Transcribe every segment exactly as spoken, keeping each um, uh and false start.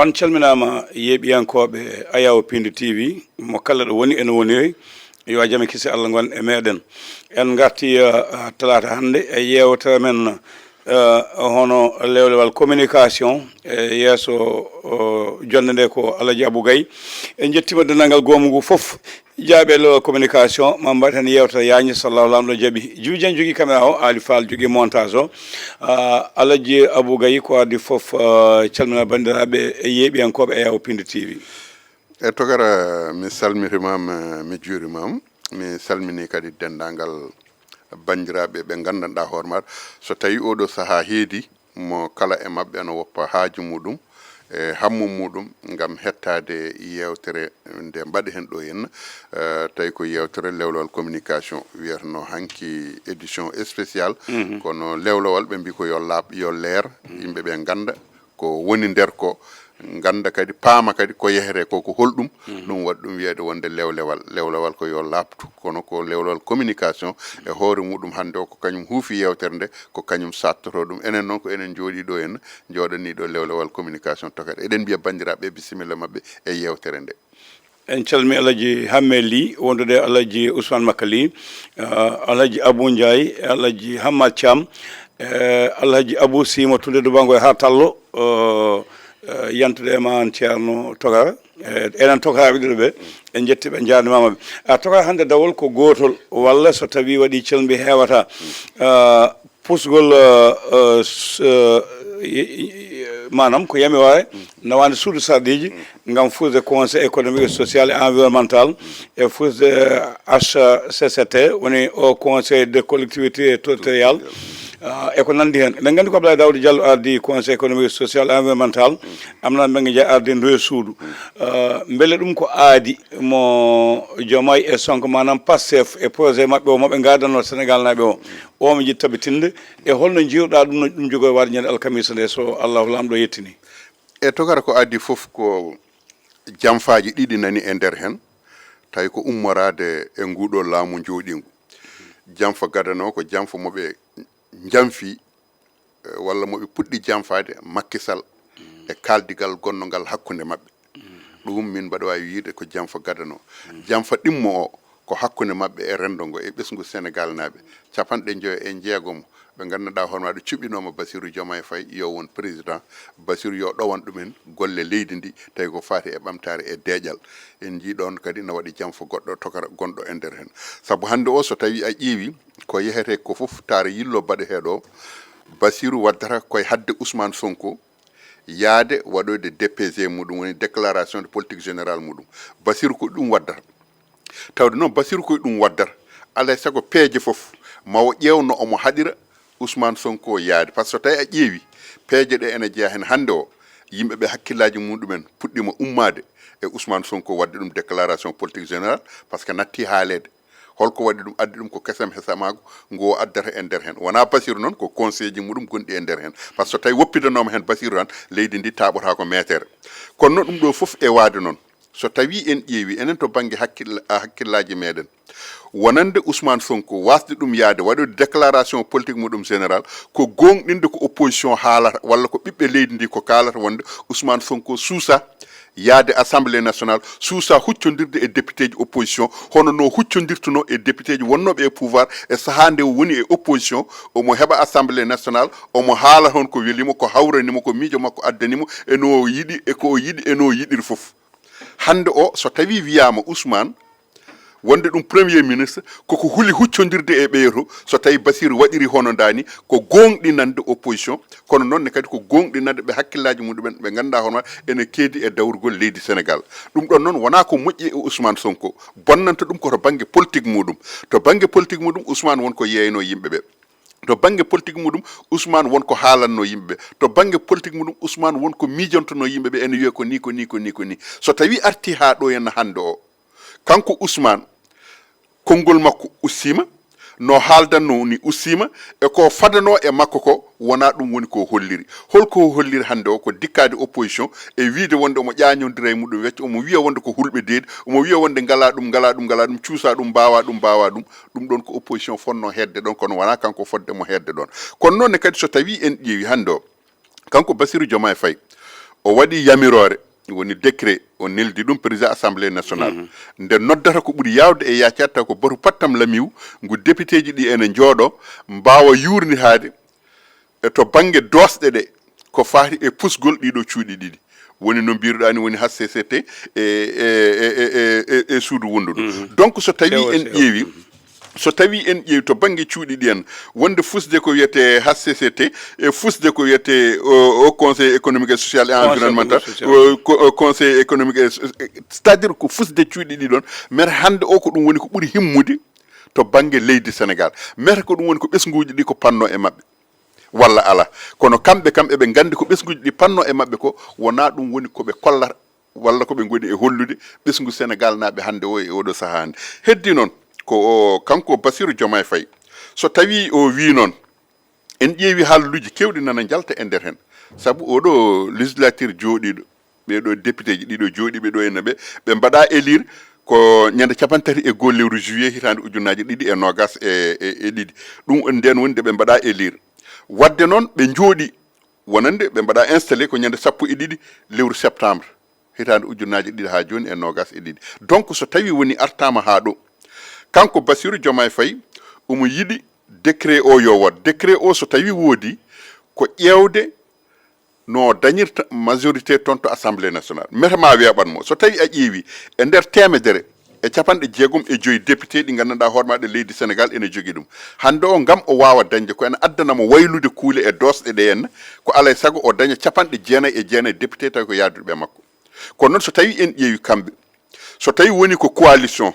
On calminaama, yeeɓiyankooɓe Ayaw Piindi T V, mo kala ɗo woni ene woniri, yo jam e kise Allah ngon e meɗen. En ngarti, eh, eh, talaata hannde e yeewtere men, eh, hono lewlewal communication, e yeeso, o, jonnde nde ko Alaji Abou Gaye. En njettiima denndaangal goomu ngu fof. Jaaɓe lewlewal communication, ma mbaɗ heen yeewtere yaañde, so Allahu Laamɗo jaɓi. Jibi Dieng jogii caméra o, Ali Fall jogii montage o. Ah, Alaji Abou Gaye, ko adii fof, ah, calmina banndiraaɓe e yeeɓiyankooɓe Ayaw Piindi T V. E Tokara, mi salmitimaama, mi juurimaama. Mi salminii kadi denndaangal banndiraaɓe ɓe nganndanɗaa hoore maɓɓe. So tawii oo ɗoo sahaa heedi, mo kala e maɓɓe ene woppa haaju muɗum e hammu muɗum ngam hettaade yeewtere nde mbaɗi heen ɗo henna. Eh, tawi ko yeewtere lewlewal communication wiyatnoo hanki édition spéciale. Mhm. Kono lewlewal ɓe mbii ko yo laaɓ, yo leer, mhm, yimɓe ɓe ngannda ko woni nder ko, ngannda kadi, paama kadi ko yehre ko, ko holɗum. Mhm. Ɗum waɗi ɗum wiyeede wonde lewlewal. Lewlewal ko yo laaɓtu, kono ko lewlewal communication e hoore muɗum hannde o, ko kañum huufi yeewtere nde, ko kañum sattotoo ɗum. Enen noon ko enen njooɗii ɗo en, njooɗanii ɗo lewlewal communication Tokara. Eɗen mbiya banndiraaɓe bisimilla maɓɓe e yeewtere nde. En calmii Alaji Hamme Ly, wondude e Alaji Ousmane Makka Ly, eh, Alaji Abou Ndiaye, Alaji Hammad Thiam, eh, Alaji Abou Sy mo Tulde Dubango e Hartallo, eh, eh, yantude e ma aan Ceerno Tokara. Eh, enen tokaraaɓe ɗiɗo ɓe, en njetti ɓe, en njaarnimaama ɓe. A Tokara, hannde dawol ko gootol, walla so tawii waɗii calmbi heewata. Eh, Pusgol, eh, eh, s-, eh, y-, y-, maanaam ko yami waare, nawaande suudu sarɗiiji ngam fusde Conseil économique et social et environnemental e fusde H C C T, woni o Conseil de collectivité territorial, ah, e ko nanndi heen. Eɗen nganndi ko Abdoulaye Daouda Diallo ardii Conseil économique et social et environnemental, Aminata Mbengue Ndiaye ardii ndu e suudu. Ah, mbele ɗum ko aadi mo Diomaye e Sonko, maanaam Pastef e projet maɓɓe o, mo ɓe ngaadanoo Senegal naaɓe o, o mo jiɗi tabitinde, e holno njiiruɗaa ɗum no ɗum jogori waɗde ñande alkamisa nde, so Allahu Laamɗo yettinii? E Tokara, ko adii fof ko janfaaji ɗiɗi nani e nder heen, tawi ko ummoraade e nguuɗo laamu njooɗiingu. Janfa gadano ko janfa mo ɓe njanfi, eh, walla mo ɓe puɗɗi janfaade Macky Sall e kaaldigal gonno ngal hakkunde maɓɓe. Ɗum min mbaɗa waawi wiyde ko janfa gadano. Janfa ɗimmo o ko hakkunde maɓɓe e renndo ngo e ɓesngu Senegal naaɓe. Capanɗe njoyo e jeegomo ɓe nganndanɗaa hoore maɓɓe cuɓinooma Bassirou Diomaye Faye yo won président. Bassirou yo ɗowan ɗumen golle leydi ndi, tawi ko faati e ɓamtaare e deeƴal. En njii ɗoon kadi no waɗi janfa goɗɗo Tokara gonɗo e nder heen. Sabu hannde o, so tawii a ƴeewi ko yehetee ko fof, taara yillo baɗetee ɗo, Bassirou waddata koye hadde Ousmane Sonko yaade waɗoyde D P G muɗum, woni déclaration de politique générale muɗum. Bassirou ko ɗum waddata. Tawde noon Bassirou koye ɗum waddata, alaa e sago peeje fof ma o ƴeew no omo haɗira Ousmane Sonko yaade. Par ce que so tawii a ƴeewi peeje ɗe ene jeyaa heen hannde o, yimɓe ɓe hakkillaaji muɗumen puɗɗiima ummaade e Ousmane Sonko waɗde ɗum déclaration politique générale, par ce que nattii haaleede. Holko waɗi ɗum? Addi ɗum ko kesam hesamaagu ngu o addata e nder heen. Wonaa Bassirou noon, ko conseil ji muɗum gonɗi e nder heen. Par ce que so tawii woppidanooma heen Bassirou tan, leydi ndi taaɓotaako meetere. Kono noon ɗum ɗo fof e waade noon, so tawii en ƴeewi enen to bannge hakkilla-, a, hakkillaaji meɗen, wonande Ousmane Sonko wasde ɗum yaade waɗoyde déclaration politique muɗum général, ko gooŋɗinde ko opposition haalata walla ko ɓiɓɓe leydi ndi ko kaalata wonde Ousmane Sonko suusa yaade Assemblée nationale, suusa huccondirde e député ji opposition, hono no huccondirtuno e député ji wonnooɓe e pouvoir e sahaa nde o woni e opposition. Omo heɓa Assemblée nationale, omo haala toon ko welimo, ko hawranimo, ko miijo makko addanimo, e no o yiɗi, e ko o yiɗi, e no o yiɗiri fof. Hannde o, so tawii wiyaama Ousmane, wonde ɗum premier ministre, koko huli huccondirde e ɓeyo to, so tawii Bassirou waɗiri hono ndaani, ko gooŋɗinande opposition, kono noon ne kadi ko gooŋɗinande ɓe hakkillaaji muɗumen, ɓe ngannduɗaa hono ene keedi e dawrugol leydi Senegal. Ɗum ɗoon noon wonaa ko moƴƴi e Ousmane Sonko, bonnanta ɗum ko to bannge politique muɗum. To bannge politique muɗum, Ousmane won ko yeeyno yimɓe ɓe. To bannge politique muɗum, Ousmane won ko haalanno yimɓe ɓe. To bannge politique muɗum, Ousmane won ko miijantono yimɓe ɓe, ene wiya ko ni, ko ni, ko ni, ko ni. So tawii artii haa ɗo henna hannde o, kanko Ousmane, konngol makko ustiima, no haaldanno ni ustiima, e ko fadanoo e makko ko, wonaa ɗum woni ko holliri. Holko holliri hannde o? Ko dikkaade opposition e wiide wonde omo ƴaañondira e muɗum wecce, omo wiya wonde ko hulɓe deedi, omo wiya wonde ngalaa ɗum, ngalaa ɗum, ngalaa ɗum, cuusaa ɗum, mbaawaa ɗum, mbaawaa ɗum. Ɗum ɗoon ko opposition fotnoo heedde ɗoon, kono wonaa kanko fotde mo heedde ɗoon. Kono noon ne kadi, so tawii en ƴeewi hannde o, kanko Bassirou Diomaye Faye, O waɗi yamiroore, woni décret, o neldi ɗum président assemblée nationale. Nde noddata ko ɓuri yaawde e yaacaade taw ko batu pattam lamiw ngu, députéji ɗi ene njooɗo, mbaawa yuurnitaade e to bannge doosɗe ɗe ko faati e pusgol ɗiɗo cuuɗi ɗiɗi. Woni no mbiruɗaa ni, woni H C C T e, e, e, e, e, e suudu wonduɗo. Donc, so tawi en ƴeewi, so tawi en ƴeewi to bannge cuuɗi ɗi en, wonde fusde ko wiyetee H C C T e fusde ko wiyetee o, o Conseil économique et social et environnemental, o, ko, o Conseil économique et, c'est-à-dire ko fusde cuuɗi ɗi ɗon, mete hannde o ko ɗum woni ko ɓuri himmude to bannge leydi Sénégal. Mete ko ɗum woni ko ɓesnguuji ɗi ko panno e maɓɓe walla alaa. Kono kamɓe kam eɓe nganndi ko ɓesnguuji ɗi panno e maɓɓe ko, wonaa ɗum woni ko ɓe kollata walla ko ɓe ngoni e hollude ɓesngu Senegal naaɓe hannde o e oɗo sahaa hannde. Heddi noon ko o, kanko Bassirou Diomaye Faye, so tawi o wi noon, en ƴeewi haalluuji keewɗi nana njalta e nder heen, sabu oɗo législature jooɗiiɗo, ɓeeɗo députéji ɗiɗo jooɗiiɓe ɗo e no ɓe, ɓe mbaɗa élire ko ñande cappanɗe tati e goo lewru juillet hitaande ujunnaaje ɗiɗi e noogas e, e, e ɗiɗi. Ɗum ndeen woni nde ɓe mbaɗa élire. Waɗde noon ɓe njooɗi wonande ɓe mbaɗa installé ko ñande sappo e ɗiɗi lewru septembre hitaande ujunnaaje ɗiɗi haa jooni e noogas e ɗiɗi. Donc, so tawi woni artaama haa ɗo, kanko Bassirou Diomaye Faye omo yiɗi décret o yo wood. Décret o so tawi woodi, ko ƴeewde no dañirta majorité toon to Assemblée nationale. Mete ma weeɓan mo. So tawi a ƴeewi e nder teemedere e capanɗe jeegom e joyi député ɗi nganndanɗaa hoore maɗa leydi Sénégal ene jogii ɗum. Hannde o, ngam o waawa dañde ko ene addana mo waylude kuule e doosɗe ɗe en, ko alay sago o daña capanɗe jeenayi e jeenayi député tawi ko yaaduɓe makko. Kono noon so tawi en ƴeewi kamɓe, so tawi woni ko coalition,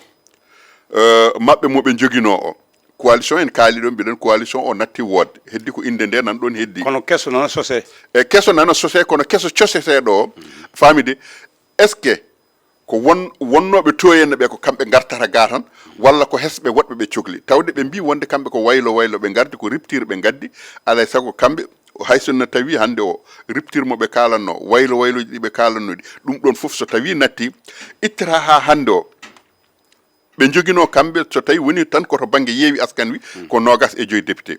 euh, maɓɓe mo ɓe njoginoo o, coalition en kaali ɗon, mbiɗen coalition o natti woodde, heddi ko innde nde nan ɗon heddi. Kono keso nana sose. E keso nana sose, kono keso coseteeɗo o, faamide, est-ce que ko won, wonnooɓe to en ɓe ko kamɓe ngartata ga tan, walla ko hesɓe woɗɓe ɓe cokli? Tawde ɓe mbii wonde kamɓe ko waylo waylo ɓe ngardi, ko rupture ɓe ngaddi, alay sago kamɓe, hay so no tawi hannde o rupture mo ɓe kaalanno, waylo wayloji ɗi ɓe kaalanno ɗi, ɗum ɗon fof so tawi natti, ittata haa hannde o, ɓe njoginoo kamɓe, so tawi woni tan ko to bannge Yeewi Askan Wi, ko noogas e joyi député.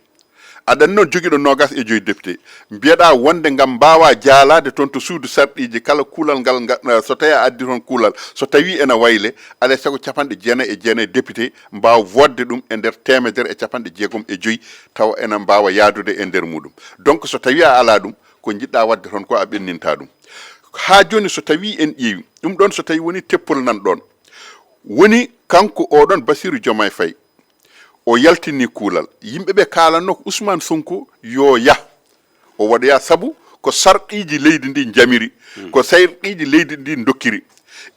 Aɗa anndi noon jogiiɗo noogas e joyi député, mbiyeɗaa wonde ngam mbaawa jaalaade toon to suudu sarɗiiji, kala kuulal ngal nga, so tawi a addi toon kuulal, so tawi ena wayle, alay sago capanɗe jeenayi e jeenayi député mbaawa woodde ɗum e nder teemedere e capanɗe jeegom e joyi, tawa ena mbaawa yaadude e nder muɗum. Donc, so tawi a alaa ɗum, ko njiɗɗa waɗde toon ko a ɓenninta ɗum. Haa jooni so tawi en ƴeewi, ɗum ɗon so tawi woni teppol nan ɗon, woni kanko oɗon Bassirou Diomaye Faye, o yaltini kuulal. Yimɓe ɓe kaalanno ko Ousmane Sonko yo yah, o waɗoya, sabu ko sarɗiiji leydi ndi njamiri, ko sarɗiiji leydi ndi dokkiri.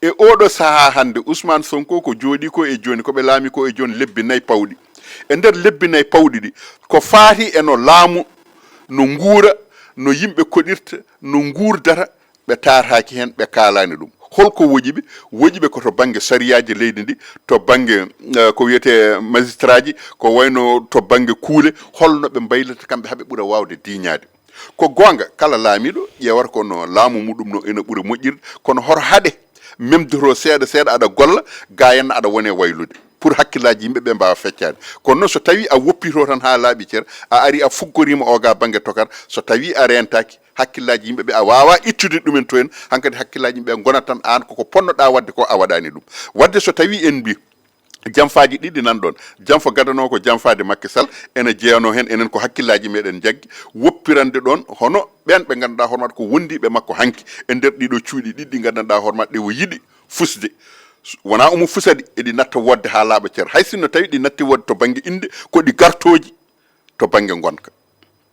E oɗo sahaa hannde, Ousmane Sonko ko jooɗi ko e jooni, ko ɓe laami ko e jooni lebbi nayi pawɗi. E nder lebbi nayi pawɗi ɗi, ko faati e no laamu, no nguura, no yimɓe koɗirta, no nguurdata, ɓe taartaaki heen, ɓe kaalaani ɗum. Holko woƴi ɓe? Woƴi ɓe ko to bannge sariyaaji leydi ndi, to bannge, eh, ko wiyetee magistraaji, ko wayno to bannge kuule, holno ɓe mbaylata kamɓe haa ɓe ɓura waawde diiñaade. Ko goonga, kala laamiiɗo ƴeewata ko no laamu muɗum no ena ɓura moƴƴirde, kono hoto haaɗe memdotoo seeɗa seeɗa aɗa golla, gaayanna aɗa wone waylude. Pour hakkillaaji yimɓe ɓe mbaawa feccaade. Kono noon so tawi a woppitoo tan haa laaɓi cer, a ari a fuggoriima o ga bannge tokar, so tawi a reentaaki, hakkillaaji yimɓe ɓe a waawaa ittude ɗumen to en, hankadi hakkillaaji yimɓe ɓe ngonat tan aan koko ponnoɗaa waɗde ko a waɗaani ɗum. Waɗde so tawi en mbii, janfaaji ɗiɗi nan ɗon. Janfa gadanoo ko janfaade Macky Sall, ene jeyanoo heen enen ko hakkillaaji meɗen njaggi, woppirande ɗon hono ɓeen ɓe ngannduɗaa hono waɗa ko wondiiɓe makko hanki e nder ɗiɗo cuuɗi ɗiɗi ɗi nganndanɗaa hoore maɗa ɗe o yiɗi fusde. Wonaa omo fusa ɗi, eɗi natta woodde haa laaɓa cer. Hay sinno tawi ɗi natti woodde to bannge innde, ko ɗi gartooji to bannge ngonka.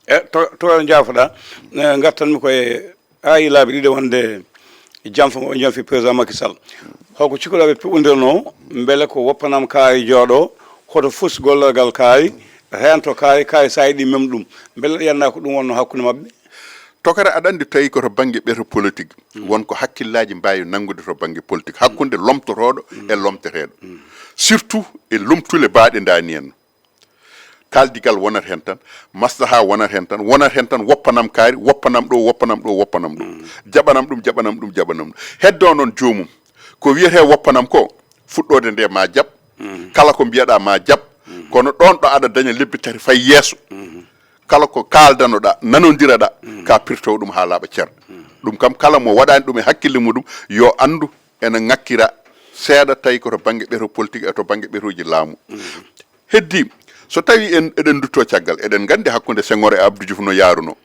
E to, to njaafoɗaa, e, ngartanmi ko e, a yi laabi ɗiɗi wonde janfa ngo o janfi président Macky Sall. Holko cikkuɗaa ɓe peɓondirnoo mbele ko woppanam kaari jooɗo, hoto fus gollorgal kaari, reento kaari, kaari so a yiɗi mem ɗum. Mbele aɗa anndaa ko ɗum wonnoo hakkunde maɓɓe? Tokara, aɗa anndi tawi ko to bannge ɓeto politique, won ko hakkillaaji mbaawi nanngude to bannge politique, hakkunde lomtotooɗo e lomteteeɗo. Surtout e lomtule baaɗe ndaani en. Kaaldigal wonat heen tan, maslaha wonat heen tan, wonat heen tan, woppanam kaari, woppanam ɗo, woppanam ɗo, woppanam ɗo. Jaɓanam ɗum, jaɓanam ɗum, jaɓanam ɗum. Heddoo noon joomum. Ko wiyetee woppanam ko, fuɗɗoode nde ma jaɓ, kala ko mbiyaɗaa ma jaɓ, kono ɗoon ɗo aɗa daña lebbi tati fay yeeso, kala ko kaaldanoɗaa, nanondiraɗaa, ka pirtowo ɗum haa laaɓa cer. Ɗum kam, kala mo waɗaani ɗum e hakkille muɗum, yo anndu ena ŋakkira seeɗa, tawi ko to bannge ɓeto politique e to bannge ɓetooji laamu. Heddi, so tawi en, eɗen ndutto caggal, eɗen nganndi hakkunde Senghor e Abdou Diouf no yaaruno.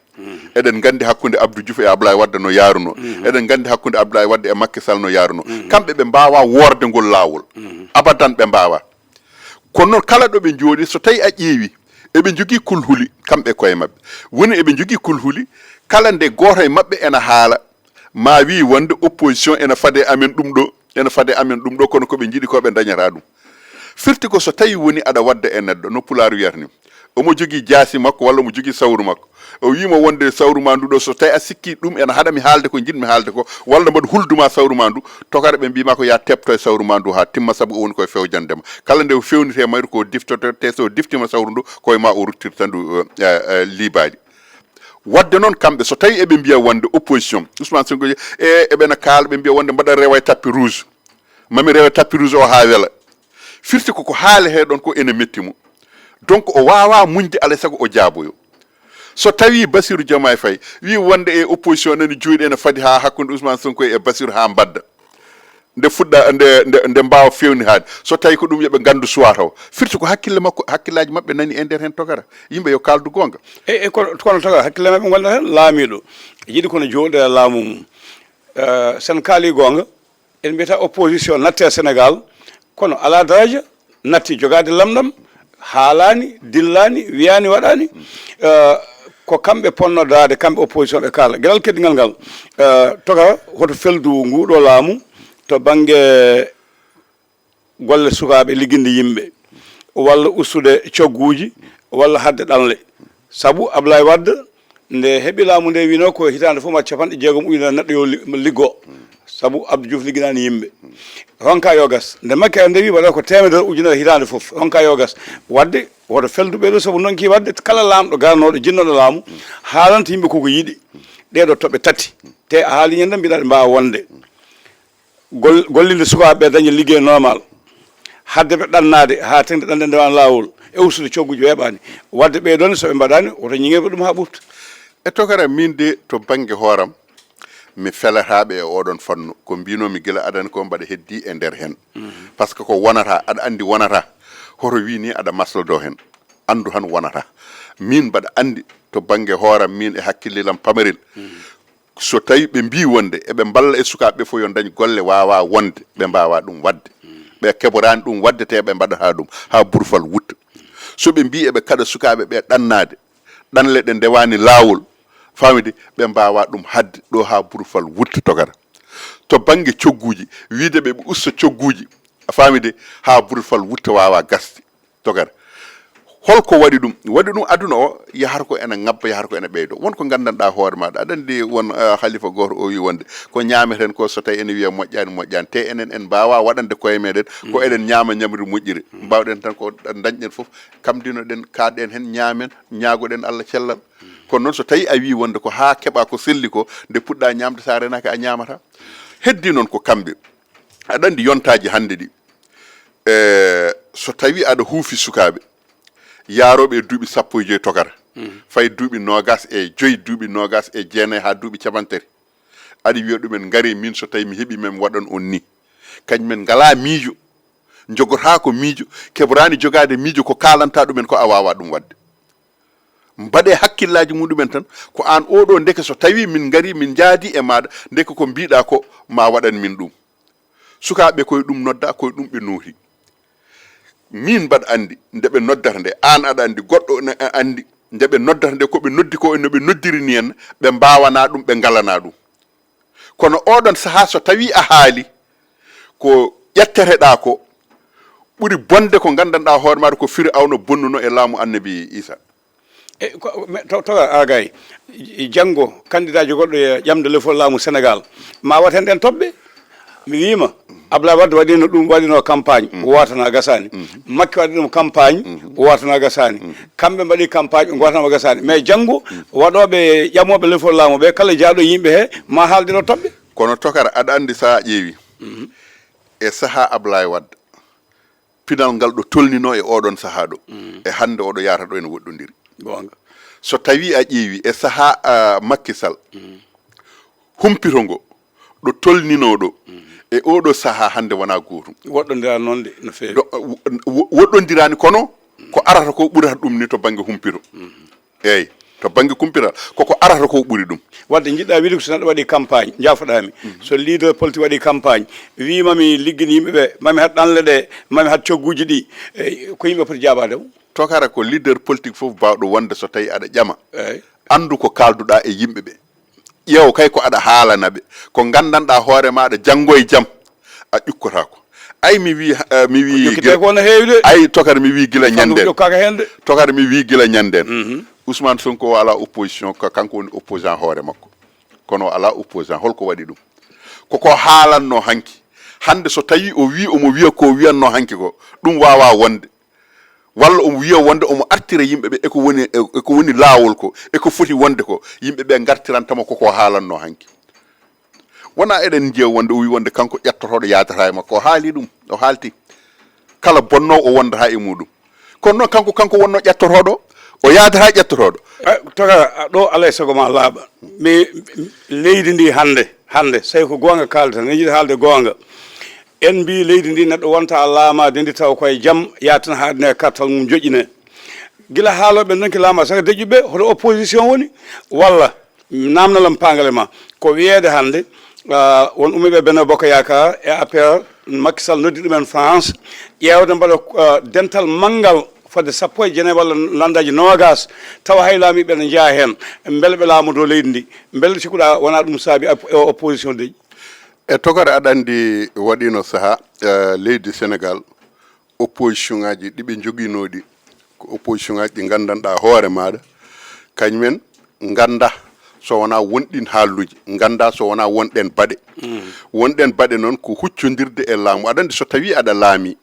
Eɗen nganndi hakkunde Abdou Diouf e Ablaye Wade no yaaruno. Eɗen nganndi hakkunde Ablaye Wade e Macky Sall no yaaruno. Kamɓe ɓe mbaawaa woorde ngol laawol. Abadan ɓe mbaawaa. Kono noon, kala ɗo ɓe njooɗi, so tawi a ƴeewi, eɓe njogii kulhuli, kamɓe koye maɓɓe. Woni eɓe njogii kulhuli, kala nde gooto e maɓɓe ena haala, ma wii wonde opposition ena fade amen ɗum ɗo, ena fade amen ɗum ɗo, kono ko ɓe njiɗi ko ɓe ndañata ɗum. Firti ko so tawi woni aɗa wadda e neɗɗo, no Pulaar wiyata ni, omo jogii jaasi makko walla omo jogii sawru makko. O wiima wonde sawru ma ndu ɗo, so tawi a sikki ɗum ena haɗa mi haalde ko njiɗmi haalde ko, walla mbaɗa huldu ma sawru ma ndu, tokara ɓe mbiima ko ya tepto e sawru ma ndu haa timma, sabu o woni koye fewjande ma. Kala nde o fewnite mayru ko diftoto, te so diftima sawru ndu, koye ma o ruttirta ndu, eh, eh, eh, liibaali. Wadde noon kamɓe, so tawi eɓe mbiya wonde opposition, Ousmane Sonko, e eɓena kaala, ɓe mbiya wonde mbaɗa rewa e tapis rouge. Mami rewa e tapis rouge o haa wela. Firti koko haalete ɗon ko ene metti mo. Donc o waawaa muñde, alay sago o jaaboyo. So tawi Bassirou Diomaye Faye wi wonde e opposition nani jooɗi ene fadi haa hakkunde Ousmane Sonko e Bassirou haa mbadda. Nde fuɗɗa, nde, nde, nde mbaawa fewni haade. So tawi ko ɗum yoɓe nganndu suwa taw. Firti ko hakkille makko, hakkillaaji maɓɓe nani e nder heen tokara. Yimɓe yo kaaldu goonga. E, e kono, kono tokara hakkille maɓɓe ngonda heen. Laamiiɗo yiɗi kono jooɗoya laamu mum. Eh, sen kaali goonga, en mbiyata opposition natte e Sénégal, kono alaa daraja, natti jogaade lamɗam, haalaani, dillaani, wiyaani, waɗaani. Eh, ko kamɓe ponno daade, kamɓe opposition ɓe kaala. Geɗal keddingal ngal, eh, toka hoto feldu nguuɗo laamu to bannge golle sukaaɓe, ligginde yimɓe, walla ustude cogguuji, walla haɗde ɗanle. Sabu Ablaye Wade, nde heɓi laamu nde, wino ko hitaande fof ma capanɗe jeegom ujunere neɗɗo yo li-, liggo. Sabu Abdou Diouf ligginaani yimɓe. Honka yo gas. Nde Macky nde wi waɗa ko teemedere ujunere hitaande fof. Honka yo gas. Wadde woto feldu ɓe ɗo, sabu noon ki wadde kala laamɗo garanooɗo, jinnooɗo laamu, haalanta yimɓe koko yiɗi. Ɗee ɗo toɓɓe tati. Te a haali ñande mbiɗa ɗe mbaawa wonde. Gol-, gollinde sukaaɓe ɓe daña liggey normal, hadde ɓe ɗannaade haa teŋde ɗanɗe ndewa laawol, e ustude cogguuji weeɓaani. Wadde ɓee ɗoon, so ɓe mbaɗaani, woto ñiŋeɓe ɗum haa ɓurta. E tokara, min de to bannge hooram, mi felataaɓe e oɗon fannu. Ko mbinoomi gila adani ko mbaɗa heddi e nder heen. Par ce que ko wonata, aɗa anndi wonata, hoto wi ni aɗa maslado heen. Anndu tan wonata. Min mbaɗa anndi to bannge hooram, min e hakkillilam pamarel. So tawi ɓe mbii wonde eɓe mballa e sukaaɓe ɓe fof yo ndañ golle, waawaa wonde, ɓe mbaawaa ɗum waɗde. Ɓe keɓoraani ɗum waɗde, te ɓe mbaɗataa ɗum haa burfal wutta. So ɓe mbii eɓe kaɗa sukaaɓe ɓe ɗannaade, ɗanle ɗe ndewaani laawol, faamide, ɓe mbaawaa ɗum haɗde ɗo haa burfal wutta tokara. To bannge cogguuji, wiide ɓe ɓe usta cogguuji, a faamide, haa burfal wutta waawaa gasde. Tokara. Hol ko waɗi ɗum? Waɗi ɗum aduna o yahata ko ene ŋabba, yahata ko ene ɓeydo. Won ko nganndanɗaa hoore maaɗa. Aɗa anndi won, eh, halifa gooto o wi wonde ko ñaameten ko so tawi ene wiya moƴƴaani, moƴƴaani. Te enen en mbaawaa waɗande koye meɗen ko eɗen ñaama ñamri moƴƴiri. Mbaawɗen tan ko dañɗen fof, kamdinoɗen, kaaɗɗen heen, ñaamen, ñaagoɗen Allah cellal. Kono noon so tawi a wi wonde ko haa keɓa ko selli ko, nde puɗɗa ñaamde, sa renaaki a ñaamata. Heddi noon ko kamɓe. Aɗa anndi yontaaji hannde ɗi. Eh, so tawi aɗa huufi sukaaɓe yaarooɓe e duuɓi sappo e joy tokara, fay duuɓi noogas e joy, duuɓi noogas e jeenayi haa duuɓi capanɗe tati, aɗa wiya ɗumen, "Ngari min, so tawi mi heɓi, min waɗan on ni." Kañumen ngalaa miijo, njogotaako miijo, keɓoraani jogaade miijo, ko kaalanta ɗumen ko a waawaa ɗum waɗde. Mbaɗee hakkillaaji muɗumen tan, ko aan oɗo ndeke so tawi min ngari, min njaadi e maaɗa, ndeke ko mbiɗa ko ma waɗan min ɗum. Sukaaɓe koye ɗum nodda, koye ɗum ɓe nooti. Min mbaɗa anndi, nde ɓe noddata nde, aan aɗa anndi, goɗɗo ne a anndi, nde ɓe noddata nde, ko ɓe noddi ko, no ɓe noddiri ni en, ɓe mbaawanaa ɗum, ɓe ngalanaa ɗum. Kono oɗon sahaa, so tawi a haali, ko ƴetteteɗaa ko ɓuri bonde ko nganndanɗaa hoore maaɗa ko Firawna bonnuno e laamu Annabi Isa. E ko, me, to, to, a gay, janngo, kandidaajo goɗɗo e ƴamde lefol laamu Sénégal, ma waten ɗen toɓɓe. Mi wiima, Abdoulaye Wade waɗino ɗum, waɗino campagne, o waatana gasaani. Macky waɗi ɗum campagne, o waatana gasaani. Kamɓe mbaɗi campagne, o waatana gasaani. Mais janngo, waɗooɓe, ƴamooɓe lefol laamu ɓe, kala jaaɗo yimɓe he, ma haalde ɗo toɓɓe. Kono tokara, aɗa anndi, so a ƴeewi, e sahaa Abdoulaye Wade, pinal ngal ɗo tolnino e oɗon sahaa ɗo, e hannde oɗo yaata ɗo ene woɗɗondiri. Goonga. So tawi a ƴeewi e sahaa, a, Macky Sall, humpito ngo, ɗo tolninoo ɗo, e oɗo sahaa hannde wonaa gootum. Woɗɗondiraa noon de, no feewi. Ɗo, wo-, wo-, woɗɗondiraani, kono ko arata ko ɓurata ɗum ni to bannge humpito. Eeyi, to bannge kumpital, koko arata ko ɓuri ɗum. Wadde njiɗɗaa wiide ko so neɗɗo waɗi campagne, njaafoɗaa mi, so leader politique waɗi campagne, wii mami liggin yimɓe ɓe, mami haɗ ɗanle ɗe, mami haɗ cogguuji ɗi, e, ko yimɓe poti jaabaade mo? Tokara ko leader politique fof baawɗo wonde so tawi aɗa ƴama. Eeyi. Anndu ko kaalduɗaa e yimɓe ɓe. Ƴeew kay ko aɗa haalana ɓe, ko nganndanɗaa hoore maaɗa janngo e jam a ƴukkotaako. Ay mi wii, eh, mi wii jokkitee gila, ko no heewi de. Ay tokar mi wii gila Fannu ñannden. Jokkaaka heen de. Tokar mi wii gila ñannden. Mhm. Ousmane Sonko o alaa opposition, ko kanko woni opposant hoore makko. Kono o alaa opposant, holko waɗi ɗum? Koko haalanno hanki. Hannde so tawi o wii omo wiya ko wiyanno hanki ko, ɗum waawaa wonde. Walla omo wiya wonde omo artira yimɓe ɓe e ko woni, e ko woni laawol ko, e ko foti wonde ko, yimɓe ɓe ngartirantamo koko haalanno hanki. Wona eɗen njiya wonde o wi wonde kanko ƴettotooɗo yaadata e makko. O haali ɗum, o haalti. Kala bonnoowo o wondata e muɗum. Kono noon kanko, kanko wonno ƴettotooɗo, o yaadata ƴettotooɗo. Eh, toka, a, ɗo alay sago ma laaɓa. Mi, leydi ndi hannde, hannde, so tawi ko goonga kaalde tan, en njiɗi haalde goonga. En mbii leydi ndi neɗɗo wonta laamaade ndi taw koye jam, yaha tan haa ne kartal mum joƴƴine. Gila haalooɓe ndonki laama, saka deƴƴuɓe, hoto opposition woni? Walla, naamnalam paangale ma, ko wiyeede hannde, ah, won ummiiɓe Benno Bokk Yaakaar e A P R, Macky Sall noddi ɗumen France, ƴeewde mbaɗa, ah, dental manngal fodde sappo e jeenayi walla landaaji noogaas, tawa hay laamiiɓe ne njeyaa heen, mbele ɓe laamoto leydi ndi, mbele cikkuɗaa wonaa ɗum saabi op-, opposition deƴƴi? E tokare aɗa anndi waɗiino sahaa, eh, leydi Sénégal, opposition ŋaaji ɗi ɓe njoginooɗi, ko opposition ŋaaji ɗi nganndanɗaa hoore maaɗa, kañumen ngannda so wonaa wonɗin haalluuji, ngannda so wonaa wonɗen baɗe. Mm. Wonɗen baɗe noon ko huccondirde e laamu. Aɗa anndi so tawii aɗa laami,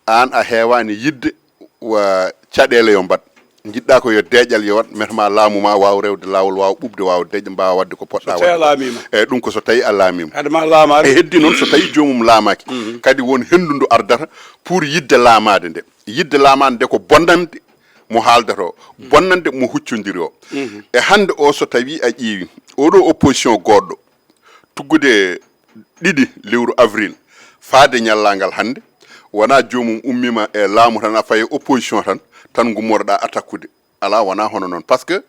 aan a heewaani yiɗde wa caɗeele yo mbaɗ. Njiɗɗaa ko yo deeƴal yo waɗ, metama laamu ma waaw rewde laawol, waaw ɓuuɓde, waaw deeƴa, mbaawa waɗde ko poɗɗaa waɗde. So tawii a laamiima. Eeyi, ɗum ko so tawii a laamiima. Hade ma laamaade. E heddi noon so tawii joomum laamaaki. Mhm. Kadi won henndu ndu ardata pour yiɗde laamaade nde. Yiɗde laamaade nde ko bonnande mo haaldata o, bonnande mo huccondiri o. Mhm. E hannde o so tawii a ƴeewi, oɗo opposition goɗɗo, tuggude ɗiɗi lewru avril faade ñallaangal hannde, wonaa joomum ummiima e laamu tan, a fayi e opposition tan, tan ngummoroɗaa attaqude. Alaa, wonaa hono noon. Par ce que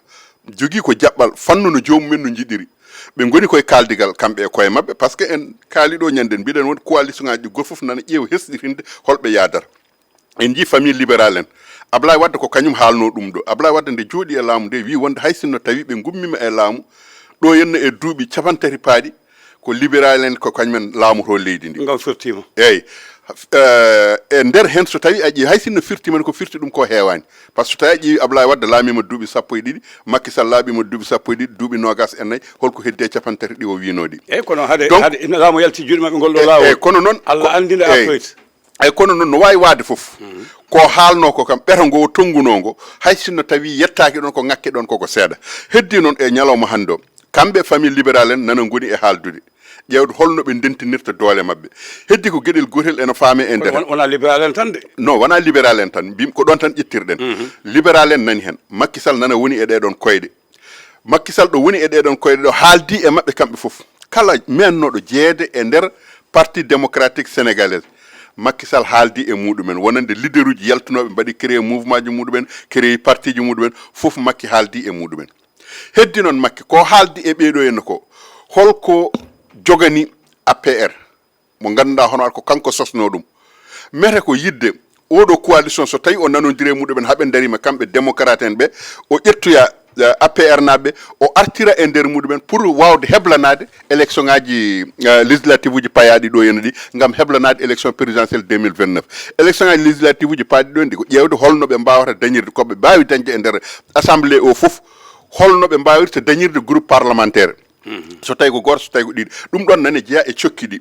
jogii ko jaɓɓal fannu no joomum en no njiɗiri. Ɓe ngoni koye kaaldigal kamɓe e koye maɓɓe, par ce que en kaali ɗo ñannden, mbiɗen won coalition ŋaaji ɗi goo fof nana ƴeewa hesɗitinde holɓe yaadata. En njii famille libéral en. Ablaye Wade ko kañum haalno ɗum ɗo. Ablaye Wade nde jooɗi e laamu nde wi wonde hay sinno tawi ɓe ngummiima e laamu, ɗo henna e duuɓi capantati paaɗi, ko libéral en ko kañumen laamoto leydi ndi. Ngam firtiima. Eeyi. Eh, e nder heen so tawi a ƴeewi, hay sinno firtiima ne, ko firti ɗum ko heewaani. Par ce que so tawi a ƴeewi Ablaye Wade laamiima duuɓi sappo e ɗiɗi, Macky Sall laaɓiima duuɓi sappo e ɗiɗi, duuɓi noogaas e nayi, holko heddi e capantati ɗi o wiino ɗi? Eeyi, kono hade, donc, hade ina laamu yalti juuɗe maɓɓe ngol ɗo e, laawol. E, kono noon, Allah ko, anndi nde eeyi, artoyta. Eeyi, kono noon no waawi waade fof. Mhm. Ko haalno ko kam, ɓeto ngo o tonnguno ngo, hay sinno tawi yettaaki ɗon, ko ŋakke ɗon koko seeɗa. Heddi noon e ñalawma hannde o, kamɓe famille libéral en nana ngoni e haaldude. Ƴeewde holno ɓe ndentinirta doole maɓɓe. Heddi ko geɗel gootel ene faame e nder. Won-, wonaa libéral en tan de. Non, wonaa libéral en tan. Mbim ko ɗon tan ƴettirɗen. Mhm. Libéral en nani heen. Macky Sall nana woni e ɗee ɗon koyɗe. Macky Sall ɗo woni e ɗee ɗon koyɗe ɗo haaldi e maɓɓe kamɓe fof. Kala meennooɗo jeyeede e nder Parti Démocratique Sénégalais, Macky Sall haaldi e muɗumen. Wonande leaderuuji yaltunooɓe mbaɗi créé mouvement ji muɗumen, créé parti ji muɗumen, fof Macky haaldi e muɗumen. Heddi noon Macky, ko haaldi e ɓee ɗo henna ko, holko jogani A P R? Mo ngannduɗaa hono ko kanko sosno ɗum. Mete ko yiɗde oɗo coalition, so tawi o nanondiri e muɗumen, haa ɓe ndariima kamɓe démocrate en ɓe, o ƴettoya, eh, A P R naaɓe, o artira e nder muɗumen pour waawde heblanaade élection ŋaaji, eh, législative uji payaaɗi ɗo henna ɗi, ngam heblanaade élection présidentielle deux mille vingt-neuf. Élection ŋaaji législative uji payaaɗi ɗo henna ɗi, ko ƴeewde holno ɓe mbaawata dañirde, ko ɓe mbaawi dañde e nder assemblée o fof, holno ɓe mbaawirta dañirde groupe parlementaire. Mhm. So tawi ko gooto, so tawi ko ɗiɗi. Ɗum ɗon nane jeyaa e cokki ɗi.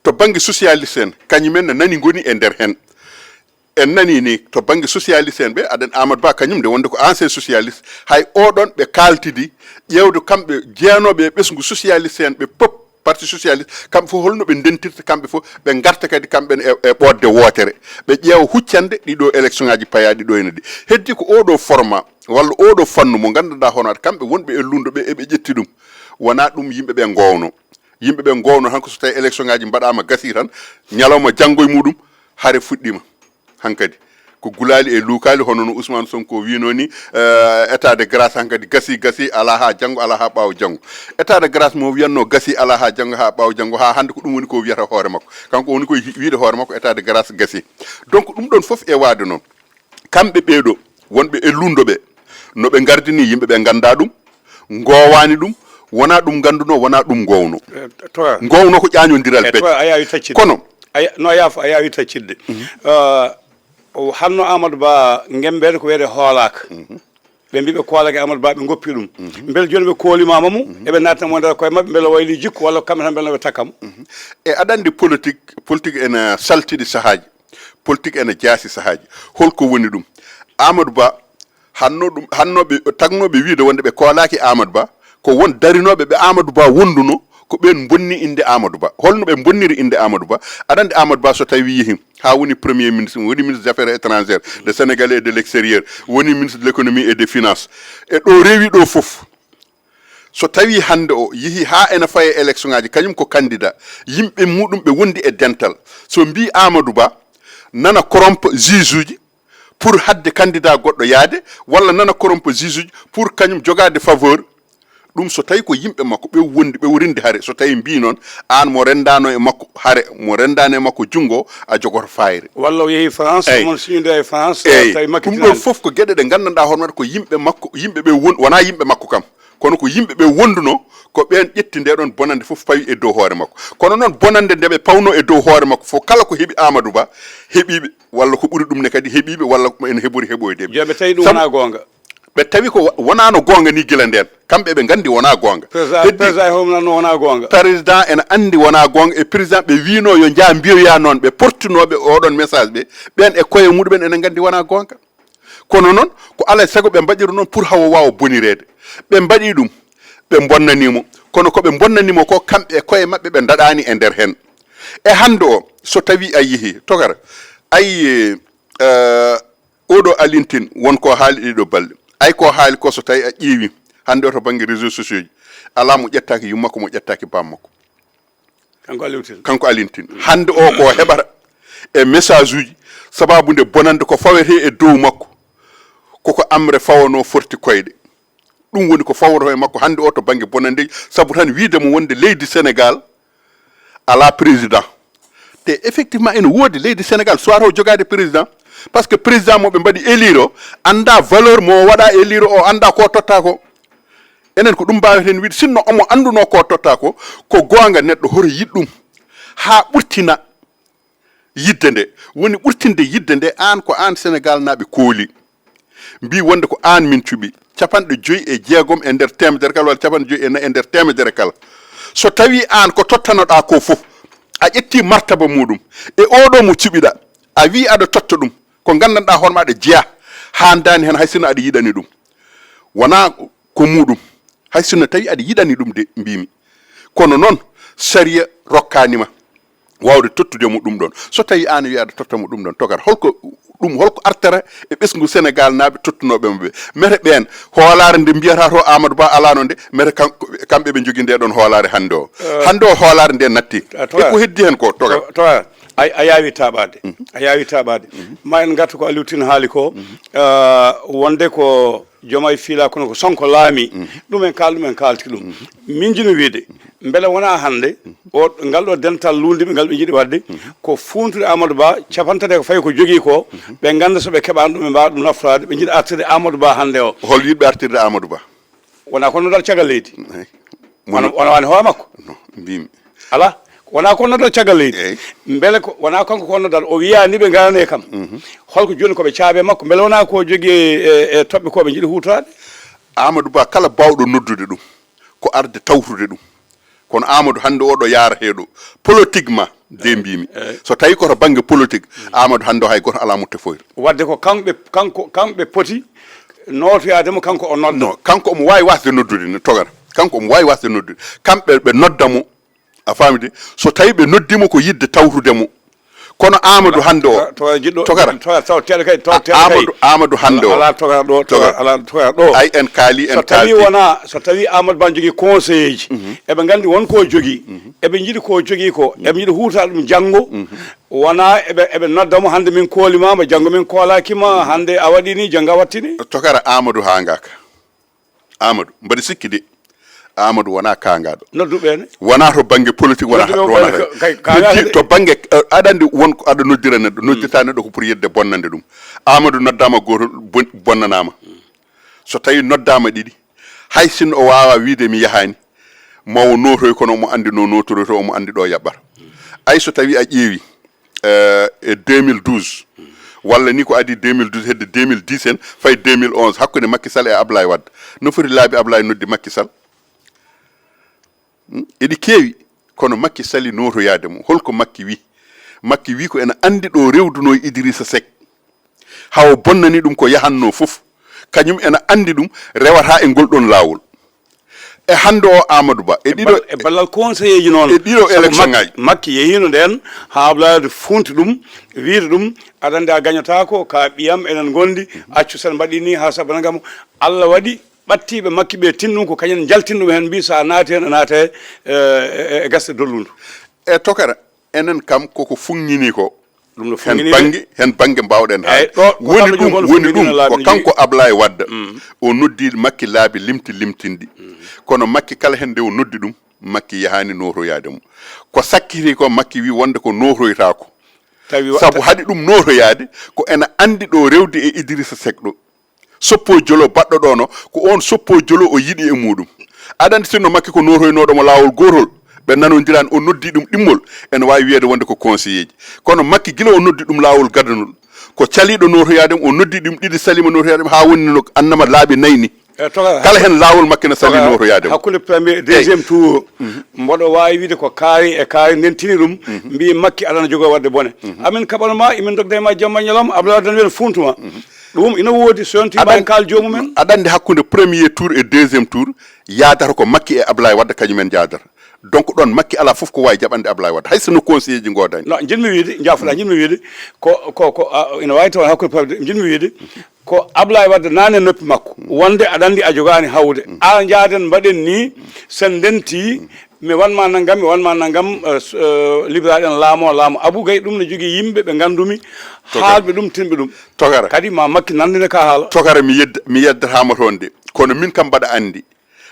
To bannge socialiste en, kañumen ne nani ngoni e nder heen. En nani ni, to bannge socialiste en ɓe, aɗen Amadou Ba, kañum nde wonde ko ancien socialiste, hay oɗon ɓe kaaltidi, ƴeewde kamɓe jeyanooɓe e ɓesngu socialiste en ɓe pop, parti socialiste, kamɓe fof holno ɓe ndentirta, kamɓe fof ɓe ngarta kadi kamɓe ne e, e ɓoodde wootere. Ɓe ƴeewa huccande ɗiɗo élection ŋaaji payaaɗi ɗo ene ɗi. Heddi ko oɗo format, walla oɗo fannu mo ngannduɗaa hono aɗa, kamɓe wonɓe e lundo ɓe, eɓe ƴetti ɗum. Wonaa ɗum yimɓe ɓe ngoowno. Yimɓe ɓe ngoowno tan ko so tawii élection ngaaji mbaɗaama, gasii tan, ñalawma janngo e muɗum, hare fuɗɗiima. Hankadi ko gulaali e luukaali, hono no Ousmane Sonko wiynoo ni, eh, état de grâce hankadi gasii, gasii, alaa haa janngo, alaa haa ɓaawo janngo. État de grâce mo wiyatnoo gasii, alaa haa janngo, haa ɓaawo janngo, haa hannde ko ɗum woni ko wiyata hoore makko. Kanko woni koye hi-, wiyde hoore makko état de grâce gasii. Donc ɗum ɗoon fof e waade noon. Kamɓe ɓee ɗoo, wonɓe e lundo ɓe, no ɓe ngardini yimɓe ɓe nganndaa ɗum, ngoowaani ɗum, wonaa ɗum nganndunoo, wonaa ɗum ngoowno. Eh, to a- Ngoowno ko ƴaañondiral Eh, pecce. To a yaawi taccitde. Kono Aya-, no, a yaaf-, a yaawi taccitde. Eh, o hanno Amadou Ba ngemmbeede ko wiyetee hoolaaka. Ɓe mbii ɓe koolaaki Amadou Ba, ɓe ngoppi ɗum. Mbele jooni ɓe koolimaama mo, eɓe naatna mo nder koye maɓɓe, mbele wayli jikku, walla kamɓe tan mbele no ɓe takka mo? E aɗa anndi politique, politique ene saltiɗi sahaaji. Politique ene jaasi sahaaji. Holko woni ɗum? Amadou Ba, hanno ɗum, hannooɓe, tagnooɓe wiide wonde ɓe koolaaki Amadou Ba, ko won darinooɓe ɓe Amadou Ba wonduno, ko ɓeen mbonni innde Amadou Ba. Holno ɓe mbonniri innde Amadou Ba? Aɗa anndi Amadou Ba so tawi yehi haa woni premier ministre, woni ministre des affaires étrangères, de Sénégalais et de l'extérieur, woni ministre de l'économie et des finances. E ɗo rewi ɗo fof, so tawi hannde o yehi haa ene faya élection ngaji, kañum ko candidat, yimɓe muɗum ɓe wondi e dental. So mbi Amadou Ba nana corrompe juge uji pour hadde candidat goɗɗo yaade, walla nana corrompe juge uji pour kañum jogaade faveur, ɗum so tawi ko yimɓe makko ɓe wondi, ɓe wondi hare, so tawi mbi noon, aan mo renndano e makko hare, mo renndano e makko junngo, a jogoto fayre. Walla o yehi France, Eyyi. Omon signida e France, Eyyi. Tawi Macky Ɗum ɗon tinani. Fof ko geɗe ɗe nganndanɗaa hoore maɗa ko yimɓe makko, yimɓe ɓe won-, wonaa yimɓe makko kam. Kono ko yimɓe ɓe wonduno, ko ɓeen ƴetti nde ɗon bonande fof pawi e dow hoore makko. Kono noon bonande nde ɓe pawno e dow hoore makko fof, kala ko heɓi Amadou Ba, heɓiiɓe, walla ko ɓuri ɗum ne kadi heɓiiɓe, walla ko ene heɓori heɓoyde ɓe. Jooni ɓe tawi ɗum Sabu wonaa goonga. Ɓe tawi ko wa-, wonaano goonga ni gila ndeen. Kamɓe ɓe nganndi wonaa goonga. Président, Heddi président e hoore mum nanno wonaa goonga. Président ene anndi wonaa goonga, e président ɓe wiino yo njaa mbiyoya noon, ɓe portunooɓe oɗon message ɓe, ɓeen e koye muɗumen ene nganndi wonaa goonga. Kono noon, ko alaa e sago ɓe mbaɗira noon pour hawo waawa bonireede. Ɓe mbaɗi ɗum, ɓe mbonnanii mo. Kono ko ɓe mbonnanii mo ko, kamɓe e koye maɓɓe ɓe ndaɗaani e nder heen. E hannde o, so tawii a yehi, tokara, ay, eh, oɗo Alioune Tine, won ko haali ɗiɗo balɗe. Ay ko haali ko so tawi a ƴeewi, hannde o to bannge réseaux sociaux ji, alaa mo ƴettaaki yumma makko, mo ƴettaaki baam makko. Kanko Alioune Tine. Kanko Alioune Tine. Hannde o ko heɓata e message uji, sababu nde bonande ko fawetee e dow makko, koko amre fawanoo forti koyɗe. Ɗum woni ko fawrata e makko hannde o to bannge bonandeeji, sabu tan wiide mo wonde leydi Sénégal alaa président. Te effectivement ene woodi leydi Sénégal suwata o jogaade président, parce que président mo ɓe mbaɗi élire o anndaa valeur mo waɗa élire o, anndaa ko totta ko. Enen ko ɗum mbaaweten wiide, sinno omo annduno ko totta ko, ko goonga neɗɗo hoto yiɗ ɗum haa ɓurtina yidde nde. Woni ɓurtinde yidde nde, aan ko aan Sénégal naaɓe kooli. Mbi wonde ko aan min cuɓi. Capanɗe joyi e jeegom e nder teemedere kala, walla capanɗe joyi e nayi e nder teemedere kala. So tawi aan ko tottanoɗaa ko fof, a ƴetti martaba muɗum, e oɗo mo cuɓiɗa, a wi aɗa totta ɗum, ko nganndanɗaa hoore ma aɗa jeya, haandaani heen hay sinno aɗa yiɗani ɗum. Wonaa ko muɗum. Hay sinno tawi aɗa yiɗani ɗum de, mbimi. Kono noon, sariya rokkaani ma waawde tottude mo ɗum ɗon. So tawi aan wi aɗa totta mo ɗum ɗon, tokat. Holko ɗum, holko artata e ɓesngu Sénégal naaɓe tottunooɓe mo ɓe? Mete ɓeen, hoolaare nde mbiyata to Amadou Ba alaano nde, mete kam-, kamɓe ɓe njogii nde ɗon hoolaare hannde o. Eh, hannde o hoolaare nde natti. Eh, to E ko heddi heen ko, tokat. To, to a, a yaawi taaɓaade. Mhm. A yaawi taaɓaade. Mhm. Ma en ngartu ko Aliou Tine haali ko, mhm, eh, wonde ko Diomaye fiila kono ko Sonko laami. Mhm. Ɗum en kaal, ɗum en kaalti ɗum. Mhm. Min jino wiide, mbele wonaa hannde, mhm, o, ngal ɗo dental luulndiɓe ngal ɓe njiɗi waɗde, mhm, ko fuuntude Amadou Ba, capantati ko fayi ko jogii ko, mhm, ɓe ngannda so ɓe keɓaani ɗum, ɓe mbaawa ɗum naftoraade, ɓe njiɗi artirde Amadou Ba hannde o. Hol yiɗɓe artirde Amadou Ba? Wonaa ko nodal caggal leydi. Eyi. Wona, wona wani hoore makko. No, mbimi. Alaa, wonaa ko nodal caggal leydi. Eyi. Mbele ko, wonaa kanko ko nodal, o wiyaani ɓe ngarane kam. Mhm. Holko jooni ko ɓe caabe makko, mbele wonaa ko jogii e, e toɓɓe ko ɓe njiɗi huutoraade? Amadou Ba, kala baawɗo noddude ɗum, ko arde tawtude ɗum. Kono Amadou hannde oɗo yaara heeɗo, politiquement, de mbimi. Eyi. So tawi ko to bannge politique, Amadou hannde o hay gooto alaa mo tefoyta. Wadde ko kamɓe, kanko, kamɓe poti nootoyaade mo, kanko o nodda. No, kanko omo waawi wasde noddude, no togata. Kanko omo waawi wasde noddude. Kamɓe ɓe nodda mo, a faami de? So tawi ɓe noddi mo ko yidde tawtude mo, Kono Amadou hannde o, to jiɗɗo, tokara. To taw teɗe kay, to teɗe kay. Amadou, Amadou hannde o. Ala tokara ɗo, tokara, ala tokara ɗo. Ay, en kaali, en so tawi kalti. Wona, so tawi Amadou Ba jogii conseiller ji, eɓe nganndi won ko jogii, eɓe njiɗi ko jogii ko, eɓe njiɗi huuta ɗum janngo. Wona eɓe, eɓe nodda mo hannde min kooli ma, ma janngo min koolaaki ma, hannde a waɗi ni, janngo a watti ni. Tokara Amadou haa ngaaka. Amadou, mbaɗi sikki de. Amadou wona kaangaɗo. Nodduɓe ne? Wona to bangge politique, wona. Nodduɓe wona wona kay, kay, kay, heddi to bangge, eh, aɗa andi won ko aɗa noddira neɗɗo, noddita neɗɗo ko pour yedde bonnande ɗum. Amadou noddama gotol, bon-, bonnanama. So tawi noddama ɗiɗi, hay sinno o wawa wiide mi yahani, ma o notoy kono omo andi no notoroyto, omo andi ɗo yaɓɓata. Ay so tawi a ƴeewi, eh, e deux mille douze, walla ni ko adi deux mille douze hedde deux mille dix en, fayi deux mille onze, hakkunde Macky Sall e Ablaye Wade. No foti laabi Ablaye noddi Macky Sall? Hmm? Eɗi keewi, kono Macky sali notoyaade mo. Holko Macky wi? Macky wi ko ena andi ɗo rewduno e Idrissa Seck. Hawo bonnani ɗum ko yahanno fof. Kañum ena andi ɗum rewata e ngol ɗon laawol. E hannde o Amadou Ba, e ɗiɗo bal-, e ballal conseiller ji noon. E ɗiɗo sabu élection Mak-, ngaji. Makki yehiino ndeen, haa Abdoulaye Wade funti ɗum, wiide ɗum, aɗa anndi a gañotaako, ka ɓiyam, enen ngondi, accu sen mbaɗi ni, haa sabu nangam. Allah waɗi ɓattiiɓe Makki ɓe tinno ko kañen njaltin ɗum heen, mbi so a naati heen, a naata e, e, e gasde dollundu. E tokara, enen kam koko fuŋŋini ko. Ɗum no hen fuŋŋini de. Bannge, hen bannge mbaawɗen haalde. Eyyi, ɗo, ko woni Allah ɗum, jogo no woni fuŋŋini ɗum, no laabi ko ndi. Kanko Ablaye Wade, mm, o noddi Makki laabi limti limtinɗi. Mm. Kono Makki kala hen nde o noddi ɗum, Makki yahaani notoyaade mo. Ko sakkiti ko Makki wi wonde ko notoytaako. Tawi wa-, sabu ta- haɗi ɗum notoyaade, ko ena anndi ɗo rewde e Idrissa Seck ɗo. Soppo jolo baɗɗo ɗo no, ko on soppo jolo o yiɗi e muɗum. Aɗa anndi sinno Makki ko notoynooɗo mo laawol gootol, ɓe nanondirani, o noddi ɗum ɗimmol, ene waawi wiyeede wonde ko conseiller ji. Kono Makki gila o noddi ɗum laawol gadanol, ko caliiɗo notoyaade mo, o noddi ɗum ɗiɗi, salima notoyaade mo, haa woni no annama laabi nayi ni. E, tokara. Kala hen laawol Makki no sali notoyaade mo. Hakkunde premier, deuxième tour, mhm, mboɗo waawi wiide ko kaari e kaari ndentini ɗum, mhm, mbi Makki aɗana jogoo waɗde bone. Mhm. Amin kaɓano ma, imin dogda e ma jamma e ñalawma, Abdoulaye Wade ene funtuma. Mhm. Ɗum ina woodi, so yonti mbawi kaal jomumen. Aɗa anndi hakkunde premier tour e deuxième tour, yaadata ko Makki e Ablaye Wade kañumen njaadata. Donc ɗon Makki ala fof ko wawi jaɓande Ablaye Wade, hay so no conseiller ji ngoodani. No, njiɗmi wiide, jaafoɗa, njiɗmi wiide, ko, ko, ko, a, ina wawi taw hakkunde pawde, njiɗmi wiide, ko Ablaye Wade nane noppi makko, wonde aɗa anndi a jogaani hawde. A jaaden mbaɗen ni, sen ndenti, mi wanma nanngam, mi wanma nanngam, eh, s-, eh, libiraɗen laamo, laamo. Abou Gaye ɗum ne jogii yimɓe ɓe nganndumi, haalɓe ɗum, tinɓe ɗum. Tokara. Kadi ma Makki nanndine ka haala. Tokara mi yedd-, mi yeddatama toon de. Kono min kam mbaɗa anndi.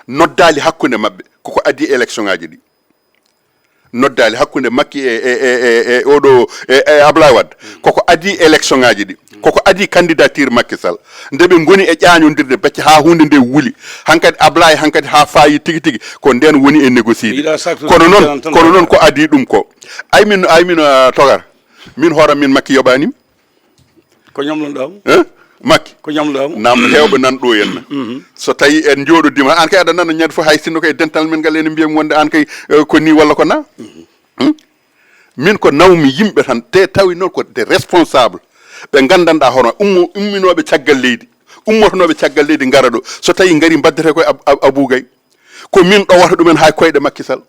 Noddaali hakkunde maɓɓe, koko adii élection ngaji ɗi. Noddaali hakkunde Makki e, e, e, e, e oɗo, e, e Ablaye Wade. Koko adii élection ngaji ɗi. Koko adii candidature Makki Sall. Nde ɓe ngoni e ƴaañondirde becce haa huunde nde wuli. Hankadi Ablaye, hankadi haa faayi tigi tigi, ko nden woni e négocier. Kono noon, kono noon ko adii ɗum ko. Ay min, ay min, ah, Tokara. Min hooram min Makki yoɓaani mi. Ko ñamlonɗaa mo? Eh? Makki. Ko ñamlonɗaa mo? Naamno heewɓe nan ɗo henna. Mhm. So tawi en njooɗodiima, aan kay aɗa nana ñande fof, hay sinno kay dental men ngal ene mbiya mi wonde aan kay, eh, ko ni walla ko na? Mhm. Hmm? Min ko nawmi yimɓe tan, te tawi noon ko des responsables. Ɓe nganndanɗaa hono ummo-, umminooɓe caggal leydi, ummotonooɓe caggal leydi ngara ɗo. So tawi ngari mbaddete koye Ab-, Ab-, Abou Gaye. Ko min ɗowata ɗumen haa koyɗe Makki Sall.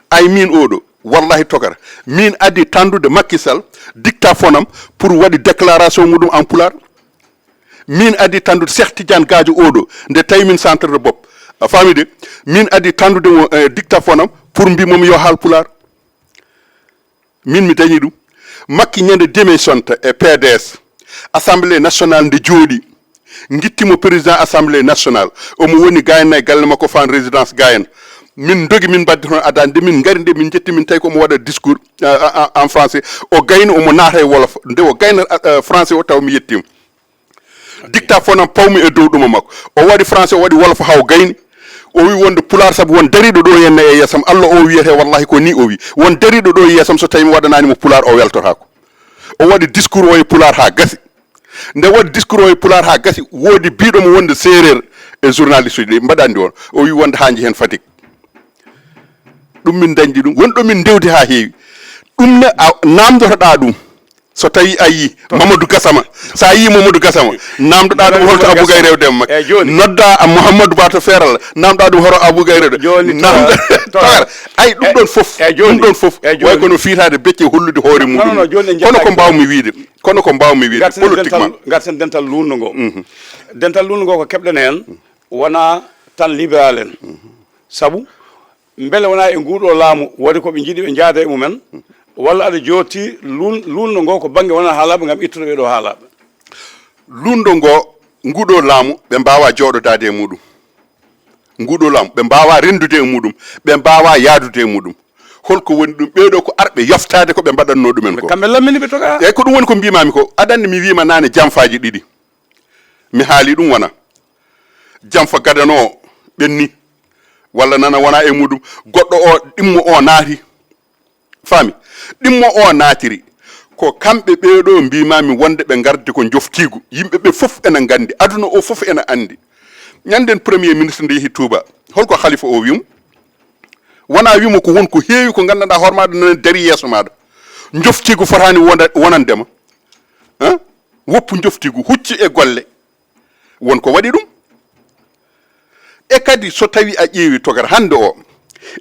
Ay min oɗo, wallahi Tokara, min adi tandude Makki Sall dictaphone am pour waɗi déclaration muɗum en pulaar. Min adi tandude Cheikh Tidiane Gadio oɗo, nde tawi min centre de bopp. A faami de? Min adi tandude mo, eh, dictaphone am pour mbimomi yo haal pulaar. Min mi dañi ɗum. Makki ñande démission ta e P D S, Assemblée nationale nde jooɗi, ngitti mo président Assemblée nationale. Omo woni Gayen na e galle makko, Fann Résidence Gayen. Min ndogi, min mbaddi toon adaade. Nde min ngari nde, min njetti, min tawi ko omo waɗa discours, ah, ah, ah, en français. O gayni, omo naata e wolof. Nde o gayna, ah, ah, français o, taw mi yettima. Dictaphone am pawmi e dow ɗuma makko. O waɗi français, o waɗi wolof haa o gayni. O wi wonde pulaar, sabu won dariiɗo ɗo henna e yeesam. Allah o wiyete, wallahi ko ni o wi. Won dariiɗo ɗo e yeesam, so tawi mi waɗanaani mo pulaar, o weltotaako. O waɗi discours o e pulaar haa gasi. Nde waɗi discours o e pulaar haa gasi, woodi biiɗo mo wonde séeréer e journaliste uji ɗi mbaɗa anndi on. O wi wonde haa nji heen Fatick. Ɗum min dañdi ɗum. Won ɗo min ndewdi haa heewi. Ɗum ne a naamndotoɗaa ɗum. So tawi a yi Mamadou Gassama, sa yi Mamadou Gassama, namdoɗa ɗum holto Abou Gaye rewde e makko. Nodda a Mouhamadou Ba to Feeral, namdoɗa ɗum horo Abou Gaye rewde. Togara, ay ɗum ɗon fof, ɗum ɗon fof way kono fiitaade becce hollude hoore muɗum. Kono ko mbawmi wiide, kono ko mbawmi wiide politiquement. Garten dental lundo ngo. Dental lundo ngo ko keɓɗen heen wona tan libéral en. Sabu mbele wona e nguɗo laamu woni ko ɓe njiɗi ɓe njaada e mumen, walla aɗa jooti lun lunno ngo ko bannge wona haalaɓe ngam ittude ɓeɗo haalaɓe? Lunndo ngo, nguɗo laamu ɓe mbawa jooɗodaade e muɗum. Nguɗo laamu ɓe mbawa renndude e muɗum, ɓe mbawa yaadude e muɗum. Holko woni ɗum? Ɓeeɗo ko arɓe yoftaade ko ɓe mbaɗatno ɗumen ko. Kamɓe lammini ɓe toga. Eyyi, ko ɗum woni ko mbimami ko. Aɗa anndi mi wima nane janfaji ɗiɗi. Mi haali ɗum wona. Janfa gadano o ɓenni. Walla nana wona e muɗum. Goɗɗo o ɗimmo o naati. Faami? Ɗimmo o naatiri. Ko kamɓe ɓeeɗo mbimami wonde ɓe ngardi ko joftigu. Yimɓe ɓe fof ena nganndi. Aduna o fof ena anndi. Ñanden premier ministre nde yehi Touba. Holko Khalifa o wimo? Wona wimo ko won ko heewi ko nganndanɗa hoore maɗa nana dari yeeso maɗa. Joftigu fotani wona-, wonandema. Hein? Woppu joftigu, huccu e golle. Won ko waɗi ɗum. E kadi so tawi a ƴeewi togara hannde o,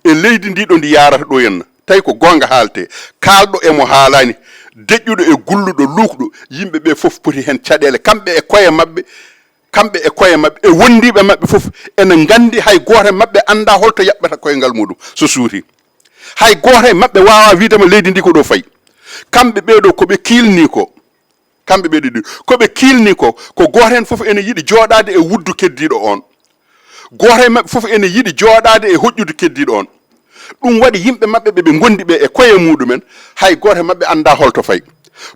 e leydi ndi ɗo ndi yarata ɗo henna, tawi ko goonga haalte, kaalɗo e mo haalani, deƴƴuɗo e gulluɗo, luukɗo, yimɓe ɓe fof poti heen caɗeele, kamɓe e koye maɓɓe, kamɓe e koye maɓɓe, e wondiiɓe maɓɓe fof, ena nganndi hay gooto e maɓɓe annda holto yaɓɓata koyngal muɗum so suuti. Hay gooto e maɓɓe waawa wiidema leydi ndi ko ɗo fayi. Kamɓe ɓeeɗo ko ɓe kiilni ko, kamɓe ɓe ɗiɗi, ko ɓe kiilni ko, ko gooto heen fof ene yiɗi jooɗaade e wuddu keddiiɗo on. Gooto e maɓɓe fof ene yiɗi jooɗaade e hoƴƴudu keddiiɗo on. Ɗum waɗi yimɓe maɓɓe ɓe ɓe ngondi ɓe e koye muɗumen, hay gooto e maɓɓe annda holto fayi.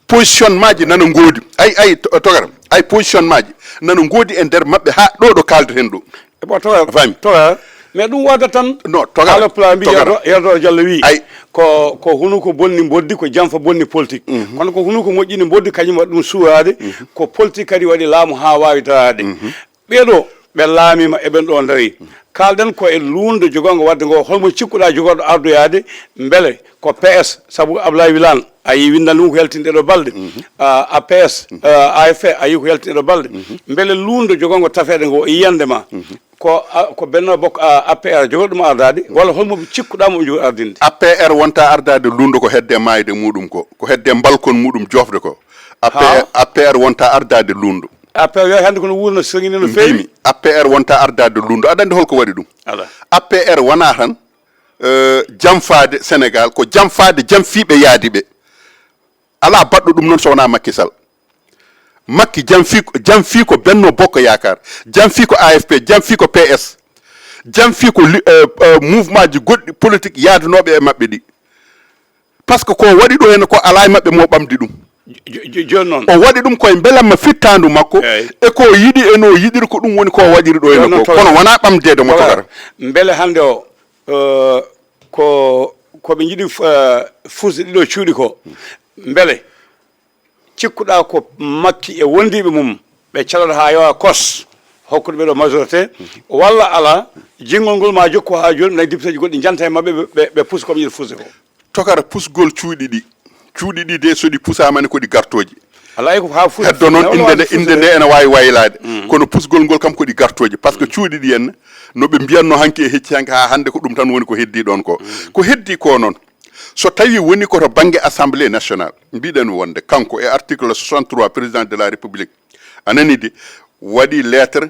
Positionnement ji nana ngoodi. Ay, ay, to-, togara. Ay positionnement ji nana ngoodi e nder maɓɓe haa ɗo ɗo kaaldeten ɗo. E bon, togara. Fami. Togara. Mais ɗum wadda tan. No, togara. Ala plan mbi Togara. Yerdo, Yerdo Diallo wi. Ay. Ko, ko hunuko bonni mboddi, ko janfa bonni politique. Mhm. Kono ko hunuko moƴƴini mboddi, kañum waɗi ɗum suwaade. Mhm. Ko politique kadi waɗi laamu haa waawi daraade. Mhm. Ɓeeɗo, ɓe laamima eɓen ɗo ndaari. Kaalɗen ko e luunde jogongo wadde ngo, holmo cikkuɗa jogorɗo ardoyaade, mbele ko P S, sabu Ablaye Wilane, a yi winndannde mum ko yaltinde ɗo balɗe. Mhm. Ah, A P S, mhm, ah, A F P, a yi ko yaltinde ɗo balɗe. Mhm. Mbele luunde jogongo tafeede ngo e yiyannde ma, mhm, ko, a, ko Benno Bokk, a, A P R jogorɗo ɗum ardaade, walla holmo cikkuɗa mo jogori ardinde? A P R wonta ardaade luunde ko hedde maayde muɗum ko, ko hedde balkon muɗum jofde ko. A P R, ha? A P R wonta ardaade luunde. A P R yo hannde kono wuurna sirŋine no feewi. Mbimi, A P R wonta ardaade luunde. Aɗa anndi holko waɗi ɗum? Ala. A P R wona tan, eh, janfaade Sénégal, ko janfaade janfiiɓe yaadi ɓe. Alaa baɗɗo ɗum noon so wonaa Macky Sall. Macky janfii ko, janfii ko Benno Bokk Yaakaar, janfii ko A F P, janfii ko P S, janfii ko li-, eh, eh, mouvement ji goɗɗi politique yaadunooɓe e maɓɓe ɗi. Par ce que ko waɗi ɗo heen ko alaa e maɓɓe mo ɓamdi ɗum. Jo-, jo-, jooni noon. O waɗi ɗum koye mbelamma fittaandu makko, eey, e ko yiɗi e no yiɗiri, ko ɗum woni ko waɗiri ɗo heen. Jooni noon ko. Kono wonaa ɓamdeede mo togara. Mbele hannde o, eh, ko, ko ɓe njiɗi fu-, eh, fusde ɗiɗo cuuɗi ko, mbele cikkuɗa ko Makki e wondiiɓe mum, ɓe calata haa yowa kos, hokkude ɓe ɗo majorité, walla alaa, jinngol ngol ma jokku haa jooni, ɓe député ji goɗɗi njanta e maɓɓe, ɓe, ɓe, ɓe pusa ko ɓe yiɗi fusde ko. Tokara pusgol cuuɗi ɗi. Cuuɗi ɗi de, so ɗi pusaama ne, ko ɗi gartooji. Alaa, ko haa fuɗi. Heddo noon, fuɗi, innde nde, innde nde ene waawi waylaade. Mm. Kono pusgol ngol kam ko ɗi gartooji. Par ce que cuuɗi ɗi en, no ɓe mbiyatno hanki e hecci hanki haa hannde, ko ɗum tan woni ko heddii ɗoon ko. Mm. Ko heddii ko noon, so tawi woni ko to bannge Assemblée nationale, mbiɗen wonde kanko e article soixante-trois, président de la République, a nani de, waɗi lettre,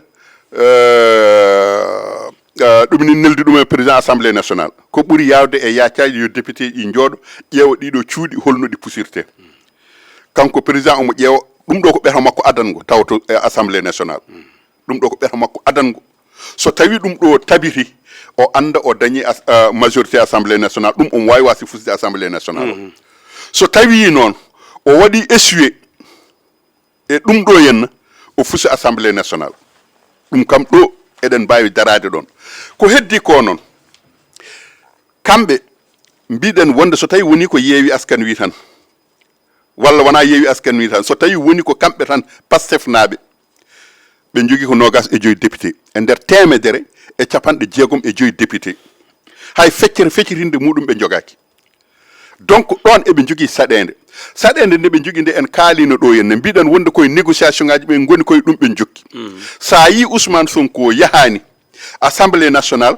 euh, euh, ɗum ni neldi ɗum e président Assemblée nationale. Ko ɓuri yaawde e yaacaaji yo député ji njooɗo, ƴeewa ɗiɗo cuuɗi holno ɗi pusirte. Kanko président omo ƴeewa, ɗum ɗo ko ɓeto makko adango tawa to e Assemblée nationale. Ɗum ɗo ko ɓeto makko adango. So tawi ɗum ɗo tabiti, o annda o dañi as-, ah, majorité Assemblée nationale, ɗum omo waawi wasi fusde Assemblée nationale. Mhm. So tawi noon o waɗi échoué e ɗum ɗo henna, o fusi Assemblée nationale. Ɗum kam ɗo eɗen mbaawi daraade ɗoon. Ko heddi ko noon, kamɓe mbiɗen wonde so tawi woni ko Yeewi Askan Wi tan, walla wonaa Yeewi Askan Wi tan, so tawi woni ko kamɓe tan Pastef naaɓe, ɓe njogii ko noogaas e joyi député e nder teemedere e capanɗe jeegom e joyi député. Hay feccere feccitinde muɗum ɓe njogaaki. Donc, ɗoon eɓe njogii saɗeende. Saɗeende nde ɓe njogii nde, en kaalino ɗo, en ne mbiɗen wonde koye négociation ngaji ɓe ngoni, koye ɗum ɓe njokki. Sa yi Ousmane Sonko yahaani Assemblée nationale,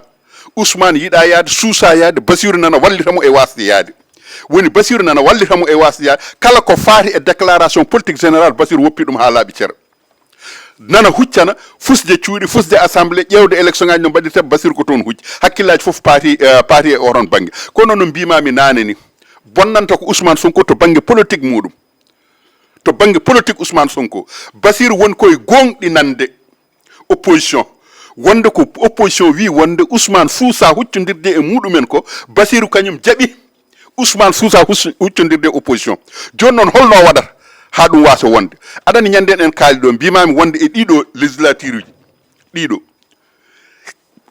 Ousmane yiɗa yaade, suusa yaade, Basiru nana wallita mo e wasde yaade. Woni Basiru nana wallita mo e wasde yaade. Kala ko faati e déclaration politique générale, Basiru woppi ɗum haa laaɓi cer. Nana huccana, fusde cuuɗi, fusde assemblée, ƴeewde élection ngaji no mbaɗirta, Basiru ko toon hucci. Hakkillaaji fof paati, eh, paati e oton bannge. Kono no mbimami naane ni, bonnanta ko Ousmane Sonko to bannge politique muɗum. To bannge politique Ousmane Sonko, Basiru woni koye goongɗinande opposition. Wonde ko opposition wi wonde Ousmane suusa huccodirde e muɗumen ko, Basiru kañum jaɓi Ousmane suusa hus-, huccodirde e opposition. Jooni noon, holno o waɗata haa ɗum waasa wonde? Aɗa anndi, ñande en kaali ɗo, mbimami wonde e ɗiɗo législature uji, ɗiɗo,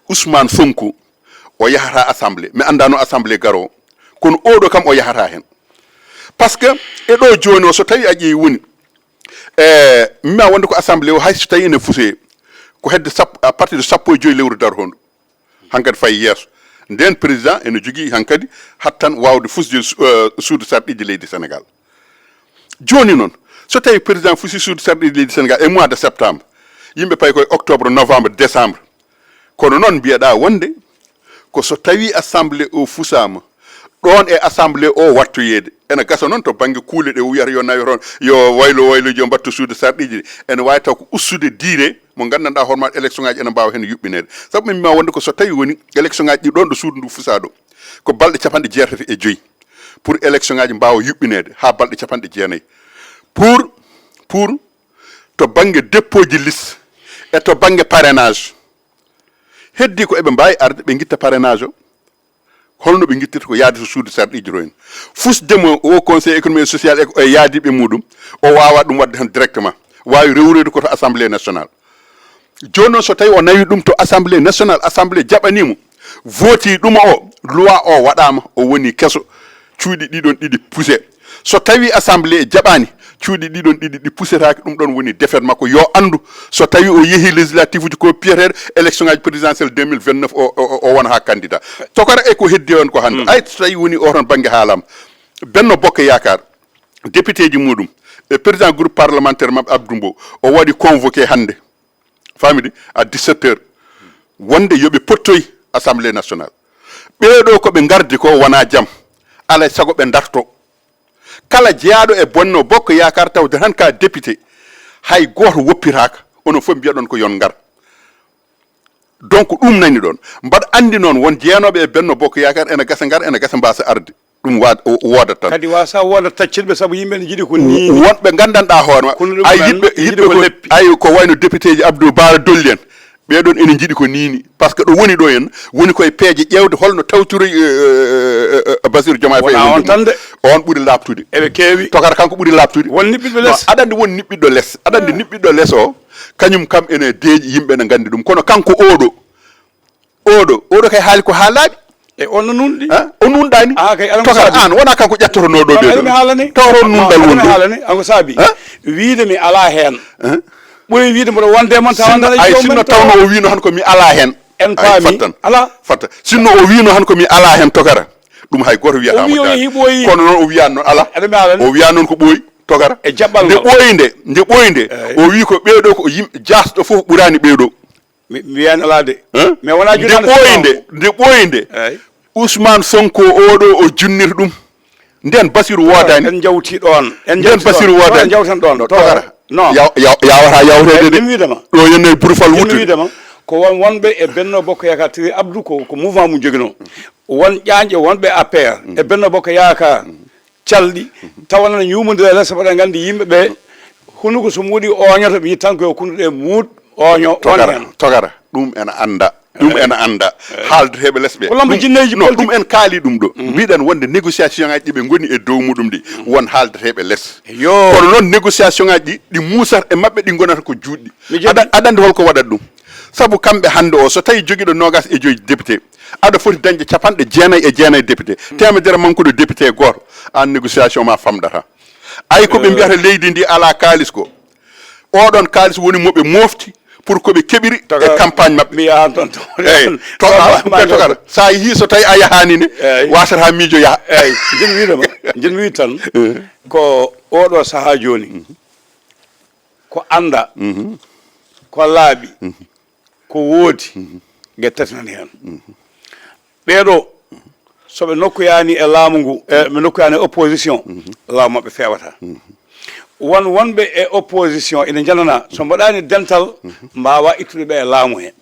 Ousmane Sonko o yahata assemblée. Mi annda no assemblée garo, kono oɗo kam o yahata hen. Par ce que e ɗo jooni o, so tawi a ƴeewi woni, e, mi ma wonde ko assemblée o, hay so tawi ene fuse, ko hedde sappo, à partir de sappo e joyi lewru darotondu. Hankadi fayi yeeso. Nden président ene jogii hankadi hattan waawde fusde su-, eh, suudu sarɗiiji leydi Sénégal. Jooni noon, so tawi président fusi suudu sarɗiiji leydi Sénégal e mois de septembre, yimɓe payi koye octobre, novembre, décembre. Kono noon mbiyeɗa wonde ko so tawi assemblée o fusaama, ɗoon e assemblée o wattoyeede. Ene gasa noon to bannge kuule ɗe o wiyata yo nawe toon, yo waylo waylo, yo mbattu suudu sarɗiiji ɗi. Ene waawi taw ko ustude diire mo nganndanɗaa hoore ma élection ngaji ene mbaawa heen yuɓɓineede. Sabu min mbiima wonde ko so tawi woni élection ngaji ɗi ɗoon ɗo suudu ndu fusaa ɗo, ko balɗe capanɗe jeetati e joyi pour élection ngaji mbaawa yuɓɓineede haa balɗe capanɗe jeenayi. Pour, pour to bannge dépôt ji liste e to bannge parrainage, heddi ko eɓe mbaawi arde ɓe ngitta parrainage o. Holno ɓe ngittirta? Ko yaade to suudu sarɗiiji to en. Fusde mo o Conseil économique et social e, e yaadiiɓe muɗum, o waawa ɗum waɗde heen directement. Waawi rewroyde ko to Assemblée nationale. Jooni noon, so tawi o nawi ɗum to Assemblée nationale, Assemblée jaɓanii mo, vooti ɗum o, loi o waɗaama, o woni keso, cuuɗi ɗiɗon ɗiɗi puse. So tawi Assemblée jaɓaani, cuuɗi ɗiɗon ɗiɗi ɗi pusetaake, ɗum ɗon woni défaite makko. Yo anndu, so tawi o yehi législatif uji ko piyeteeɗo, élection ngaji présidentielle deux mille vingt-neuf o, o, o wona haa candidat. Tokara e ko heddi on ko hannde. Ay, so tawi woni o toon bannge haalama. Benno Bokk Yaakaar, député ji muɗum, e président groupe parlementaire maɓɓe Abdou Mbow, o waɗi convoqué hannde. Famidi, à dix-sept heures. Wonde yo ɓe pottoy Assemblée nationale. Ɓeeɗo ko ɓe ngardi ko wona jam. Alay sago ɓe darto. Kala jeyaaɗo e Benno Bokk Yaakaar tawde tan ka député, hay gooto woppitaaka. Onon fof mbiyaɗon ko yon ngar. Donc ɗum nani ɗon. Mbaɗa anndi noon won jeyanooɓe e Benno Bokk Yaakaar ene gasa ngar, ene gasa mbaasa arde. Ɗum wa-, o-, woodat tan. Kadi wasa woodat taccirɓe, sabu yimɓe ne njiɗi ko niini. Wonɓe nganndanɗaa hoore ma. Kono ɗum ay, men, yiɗɓe, ɓe njiɗi yiɗɓe ko ko, leppi. Ay, ko wayno député ji Abdou Bara Dolly en. Ɓee ɗon ene njiɗi ko niini. Par ce que ɗo woni ɗo en, woni koye peeje ƴeewde holno tawtoroy, eh, eh, eh, eh, Bassirou Diomaye Faye. Wonaa on tan de. On ɓuri laaɓtude. Eɓe keewi. Tokara kanko ɓuri laaɓtude. Won niɓɓiɗɗo les. Aɗa anndi won niɓɓiɗɗo les. Aɗa anndi niɓɓiɗɗo les o, kañum kam ene deeƴi, yimɓe ne nganndi ɗum. Kono kanko oɗo, oɗo, oɗo kay haali ko haa laaɓi. E on no nunɗi? Ha? O nunɗaani? Ah, kay, aɗa Tokara, saabi. Aan, wonaa kanko ƴattotonooɗo ɓe ɗo. Aɗa mi haalani? Tawata on nunɗal wonde. Haalani, anko saabi. Ha? Wiide mi alaa heen. Ha? Ɓuri wiide mboɗo wonde man tawa. Sinno, ay, sinno tawno o wiino han ko mi alaa heen. En paami. Fatta. Alaa. Fatta. Sinno o wiino han ko mi alaa heen, Tokara, ɗum hay gooto wiyata mo ɓooyi. Kono noon o wiyaani noon alaa. Aɗa mi haalani? O wiyaani noon ko ɓooyi, Tokara. E jaɓɓal ngal. Nde ɓooyi nde, nde ɓooyi nde, o wii ko ɓeeɗo ko yimɓe jaasɗo fof ɓuraani ɓeeɗo. Mi, mi wiyaani alaa de. Hein? Mais wonaa nde ɓooyi nde, nde ɓooyi nde. Eey. Ousmane Sonko oɗo o junnir ɗum. Nden Basiru woodaani. En njawti ɗoon. En njawti ɗoon. Nden Basiru woodaani. En njawtan ɗoon. Tokara. Non. Yaw-, yaw-, yawata yawteede de. Eey, mi wiide ma. Ɗo yenne burfal wuttude. Mi wiide ma. Ko won wonɓe e Benno Bokk Yaakaar, tawi Abdou ko, ko mouvement mum joginoo. Won ƴaañɓe wonɓe A P R e Benno Bokk Yaakaar. Calɗi, tawa nana ñuumondira les, mbaɗa nganndi yimɓe ɓe, hunuko so muuɗi ooñoto, ɓe yiɗi tan ko yo kunduɗe muuɗ ooño, on Tokara, heen. Tokara, ɗum ene annda. Ɗum ene annda. Haaldeteeɓe les ɓe. Ko lomba jinneeji politique. Non, ɗum en kaali ɗum ɗo. Mbiɗen wonde négociation ngaji ɗi ɓe ngoni e dow muɗum ɗi, won haaldeteeɓe les. Yo. Kono noon négociation ngaji ɗi, ɗi muusata e maɓɓe, ɗi ngonata ko juutɗi. Mi jaɓi. Aɗa, aɗa anndi holko waɗata ɗum? Sabu kamɓe hannde o, so tawi jogiɗo noogas e joyi député, aɗa foti dañde capanɗe jeenayi e jeenayi député, teemedere mankuɗo député gooto, aan négociation ma famɗata. Ay ko ɓe mbiyata leydi ndi alaa kaalis ko, oɗon kaalis woni mo ɓe mofti pour ko ɓe keɓiri e campagne maɓɓe. Mi yahan toon to. Eyyi, to a ɓe tokara. So a yehii, so tawi a yahaani ne, wasata miijo yaha. Eyyi, jin wiide ma, jin wiide tan ko oɗo sahaa jooni, ko annda, ko laaɓi, ko woodi, ɓe tati nani heen. Ɓeeɗo, so ɓe nokkoyaani e laamu ngu, e ɓe nokkoyaani e opposition, laamu maɓɓe feewata. Won wonɓe e opposition ina njanana, so mbaɗaani dental, mbaawa ittude ɓe e laamu he.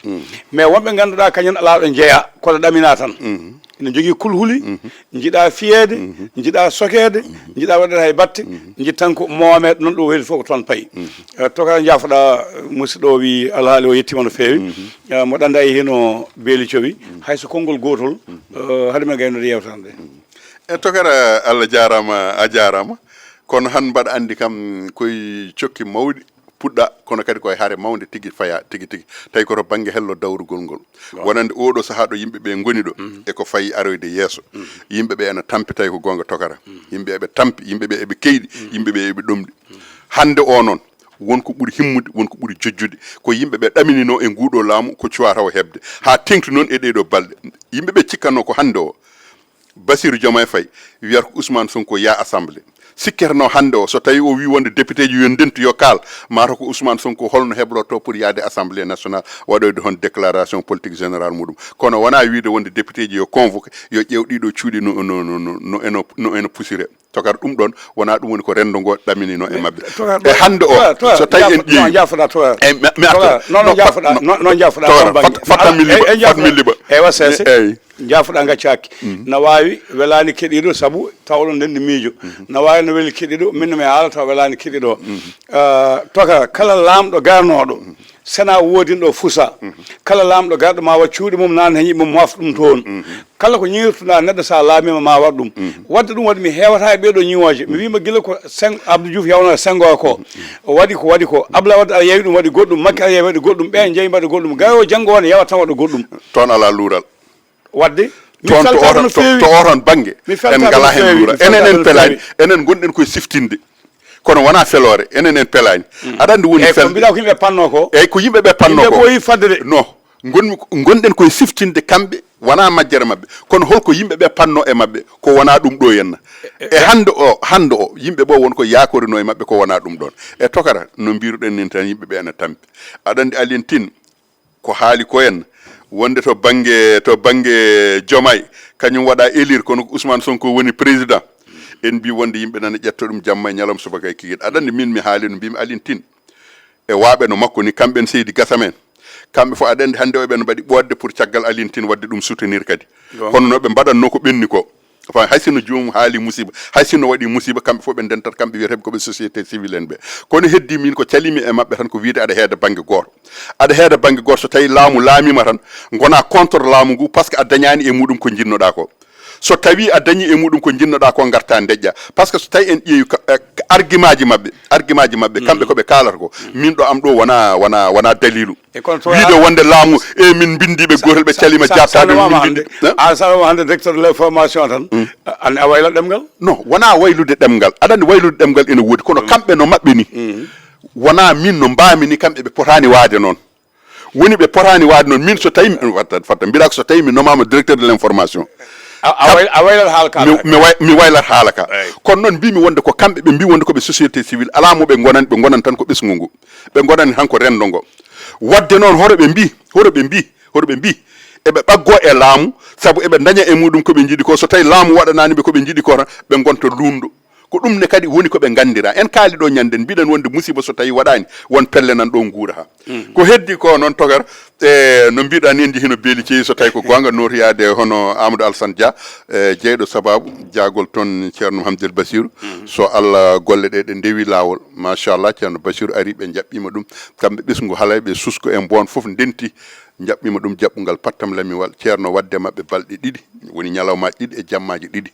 Mais wonɓe ngannduɗaa kañum alaa ɗo njeya, kono ɗamina tan. Ina jogii kulhuli, njiɗa fiyeede, njiɗa sokeede, njiɗa waɗeede hay batte, njiɗ tan ko Mohamed noon ɗo weli fof ko toon payi. Eh, tokara jaafoɗa, musidɗo o wi alhaali o yettima no feewi. Eh, mboɗo andi ay hino beeli cowi, hay so konngol gotol. Eh, haade men gaynude yewtere nde. E tokara, Allah jarama, a jarama. Kono han mbaɗa andi kam koye cokki mawɗi puɗɗa, kono kadi koye hare mawnde tigi faya tigi tigi. Tawi ko to bannge hello dawrugol ngol. Wonande oɗo sahaa ɗo yimɓe ɓe ngoni ɗo, e ko fayi aroyde yeeso. Yimɓe ɓe ena tampi, tawi ko goonga tokara. Yimɓe eɓe tampi, yimɓe ɓe eɓe keyɗi, yimɓe ɓe eɓe ɗomɗi. Hannde o noon, won ko ɓuri himmude, won ko ɓuri jojjude. Ko yimɓe ɓe ɗaminino e nguɗo laamu, ko cuwa taw heɓde. Haa teŋti noon e ɗeɗo balɗe. Yimɓe ɓe cikkanno ko hannde o, Bassirou Diomaye Faye wiyata ko Ousmane Sonko yaa assemblée. Sikketeno hannde o, so tawi o wi wonde député ji yo ndentu, yo kaal, mataw ko Ousmane Sonko holno heblorto pour yaade assemblée nationale, waɗoyde hon déclaration politique générale muɗum. Kono wona wiide wonde député ji yo convoqué, yo ƴeew ɗiɗo cuuɗi no, no, no, no, no eno, no eno pusire. Tokar ɗum ɗon, wona ɗum woni ko renndo ngo ɗaminino e maɓɓe. E hannde o, so tawi en ƴeewi. Jaafoɗa tokar. Eyyi, mi, mi arta. Tokar, noon jaafoɗa, noon jaafoɗa. Tokar, fat, fat mi liɓa, fat mi liɓa. Eywa, sese. Eyyi. Jaafoɗa ngaccaaki. Na waawi welaani keɗiiɗo sabu tawɗo nden miijo. Na waawi no weli keɗiiɗo, min no mi haala taw welaani keɗiiɗo. Ah, tokara, kala laamɗo garnooɗo, sena woodinɗo fusa. Kala laamɗo garɗo ma waɗ cuuɗi mum, nan heñi mum, mofta ɗum toon. Kala ko ñiirtuɗa neɗɗo, sa laamima ma waɗ ɗum. Wadde ɗum waɗi mi heewata e ɓeeɗo ñiwooje. Mi wiima gila ko Sen-, Abdou Diouf yawnata Senghor ko. O waɗi ko waɗi ko. Abdoulaye Wade aɗa yewi ɗum waɗi goɗɗum. Makki aɗa yewi waɗi goɗɗum. Ɓe jeyi mbaɗa goɗɗum. Gayo janngo won yawata tan waɗa goɗɗum. Toon alaa luural. Wadde mi feltaaka no feewi. To oton bannge en ngalaa heen luura. Enen en pelaani, enen ngonɗen koye siftinde. Kono wonaa feloore, enen en pelaani. Aɗa anndi woni felde. Eyi, ko mbiɗa ko yimɓe panno ko. Eyi, ko yimɓe ɓe panno ko. Yimɓe ɓooyi fadde de. No, ngonmi, ngonɗen koye siftinde kamɓe, wonaa majjere maɓɓe. Kono holko yimɓe ɓe panno e maɓɓe, ko wonaa ɗum ɗo henna. E hannde o, hannde o, yimɓe ɓo won ko yaakorino e maɓɓe, ko wonaa ɗum ɗon. E tokara, no mbiruɗen nin tan, yimɓe ɓe ena tampi. Aɗa anndi Alioune Tine, ko haali ko en wonde to bannge, to bannge Diomaye, kañum waɗa élire, kono ko Ousmane Sonko woni président. En mbi wonde yimɓe nana ƴetta ɗum jamma e ñalawma subaka e kikiiɗe. Aɗa anndi min mi haali no mbimi Alioune Tine. E waaɓe no makko ni, kamɓe en Seydi Gassama en. Kamɓe fof aɗa anndi hannde o ɓe no mbaɗi ɓoodde pour caggal Alioune Tine waɗde ɗum soutenir kadi. Kono no ɓe mbaɗatno ko ɓenni ko. Enfin, hay sinno joomum haali musiba, hay sinno waɗi musiba, kamɓe fof ɓe ndentat, kamɓe wiyeteeɓe ko ɓe société civile en ɓe. Kono heddi min ko calimi e maɓɓe tan ko wiide aɗa heeda bannge gooto. Aɗa heeda bannge gooto, so tawi laamu laamima tan, ngona contre laamu ngu, parce que a dañaani e muɗum ko njinnoɗa ko. So tawi a dañi e muɗum ko njinnoɗa ko, ngarta ndeƴƴa. Parce que so tawi en ƴeewi ka, eh, argument ji maɓɓe, argument ji maɓɓe, kamɓe ko ɓe kaalata ko, min ɗo am ɗo wona, wona, wona dalilu. E kono to wiide wonde laamu, e min mbindiiɓe gootel, ɓe calima jaabtaaɓe, min mbindi. An sa wama hannde directeur de l'information tan, an a wayla ɗemngal? Non, wona waylude ɗemngal. Aɗa anndi waylude ɗemngal ene woodi, kono kamɓe no maɓɓe ni. Wona min no mbaami ni, kamɓe ɓe potaani waade noon. Woni ɓe potaani waade noon. Min so tawi mi, fatta, fatta mbiɗa ko so tawi mi nomama directeur de l'information. A, a way-, a waylat haala ka. Mi, mi way-, mi waylat haala ka. Eyyi. Kono noon mbimi wonde ko kamɓe ɓe mbi wonde ko ɓe société civile, alaa mo ɓe ngonani, ɓe ngonani tan ko ɓesngu ngu. Ɓe ngonani tan ko renndo ngo. Wadde noon, hoto ɓe mbi, hoto ɓe mbi, hoto ɓe mbi, eɓe ɓaggo e laamu, sabu eɓe daña e muɗum ko ɓe njiɗi ko. So tawi laamu waɗanaani ɓe ko ɓe njiɗi ko tan, ɓe ngonta luunɗo. Ko ɗum ne kadi woni ko ɓe nganndira. En kaali ɗo ñannden, mbiɗen wonde musiba so tawi waɗaani, won pelle nan ɗo nguura ha. Ko heddi ko noon, Togar, e no mbiɗa ni, en njehino beeli ceyi, so tawi ko goonga, nootoyaade hono Amadou Alassane Dia, e jeyɗo sababu jaagol toon Ceerno Mouhamadou El Bassirou. So Allah golle ɗe, ɗe ndewi laawol, machallah, Ceerno Bassirou ari, ɓe njaɓɓiima ɗum. Kamɓe ɓesngu Halay, ɓe Susko e Mboon fof ndenti, njaɓɓiima ɗum jaɓɓungal pattam lamiwal. Ceerno waɗde maɓɓe balɗe ɗiɗi, woni ñalawmaaji ɗiɗi e jammaaji ɗiɗi.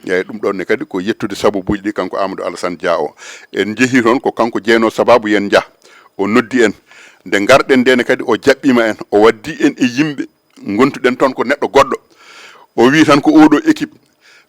Eyyi, ɗum ɗoon ne kadi ko yettude sababuuji ɗi kanko Amadou Alassane Dia o. En njehii toon, ko kanko jeynoo sababu yen njah. O noddi en. Nde ngarɗen nde ne kadi, o jaɓɓiima en, o waddi en e yimɓe. Ngontuɗen toon ko neɗɗo goɗɗo. O wii tan ko oɗo équipe,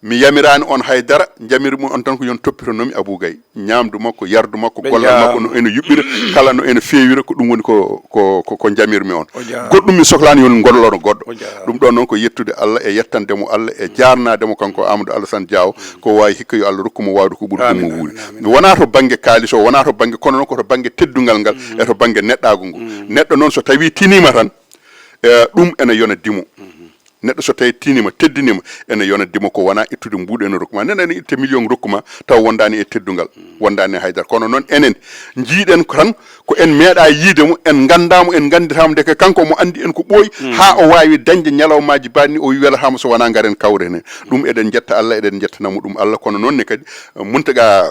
Mi yamiraani on hay dara, njamirmi on tan ko yon toppito nomi Abou Gaye. Ñaamdu makko, yardu makko, gollal makko no ene yuɓɓira, kala no ene feewira, ko ɗum woni ko, ko, ko, ko njamirmi on. Goɗɗum mi soklaani yon gollono goɗɗo. Ɗum ɗon noon ko yettude Allah e yettande mo Allah e jaarnaade mo kanko Amadou Alassane Diaw, ko waawi hikka yo Allah rokku mo waawde ko ɓuri ɗum mo wuuri. Wonaa to bannge kaalis o, wonaa to bannge, kono noon ko to bannge teddungal ngal e to bannge neɗɗaagu ngu. Neɗɗo noon so tawii tiniima tan, eh, ɗum ene yona dimo. Neɗɗo so tawii tiniima, teddiniima, ene yona dimo ko wonaa ittude mbuuɗu ene rokku ma. Nen ene itta million rokku ma, taw wondaani e teddungal, wondaani e haydara. Kono noon enen, njiiɗen ko tan, ko en meeɗaa yiide mo, en nganndaa mo, en ngannditaa mo, ndeke kanko mo anndi en ko ɓooyi, haa o waawi dañde ñalawmaaji baɗni, o wi welataa mo so wonaa ngaren kawren heen. Ɗum eɗen njetta Allah, eɗen njettanamo ɗum Allah. Kono noon ne kadi, Muntaga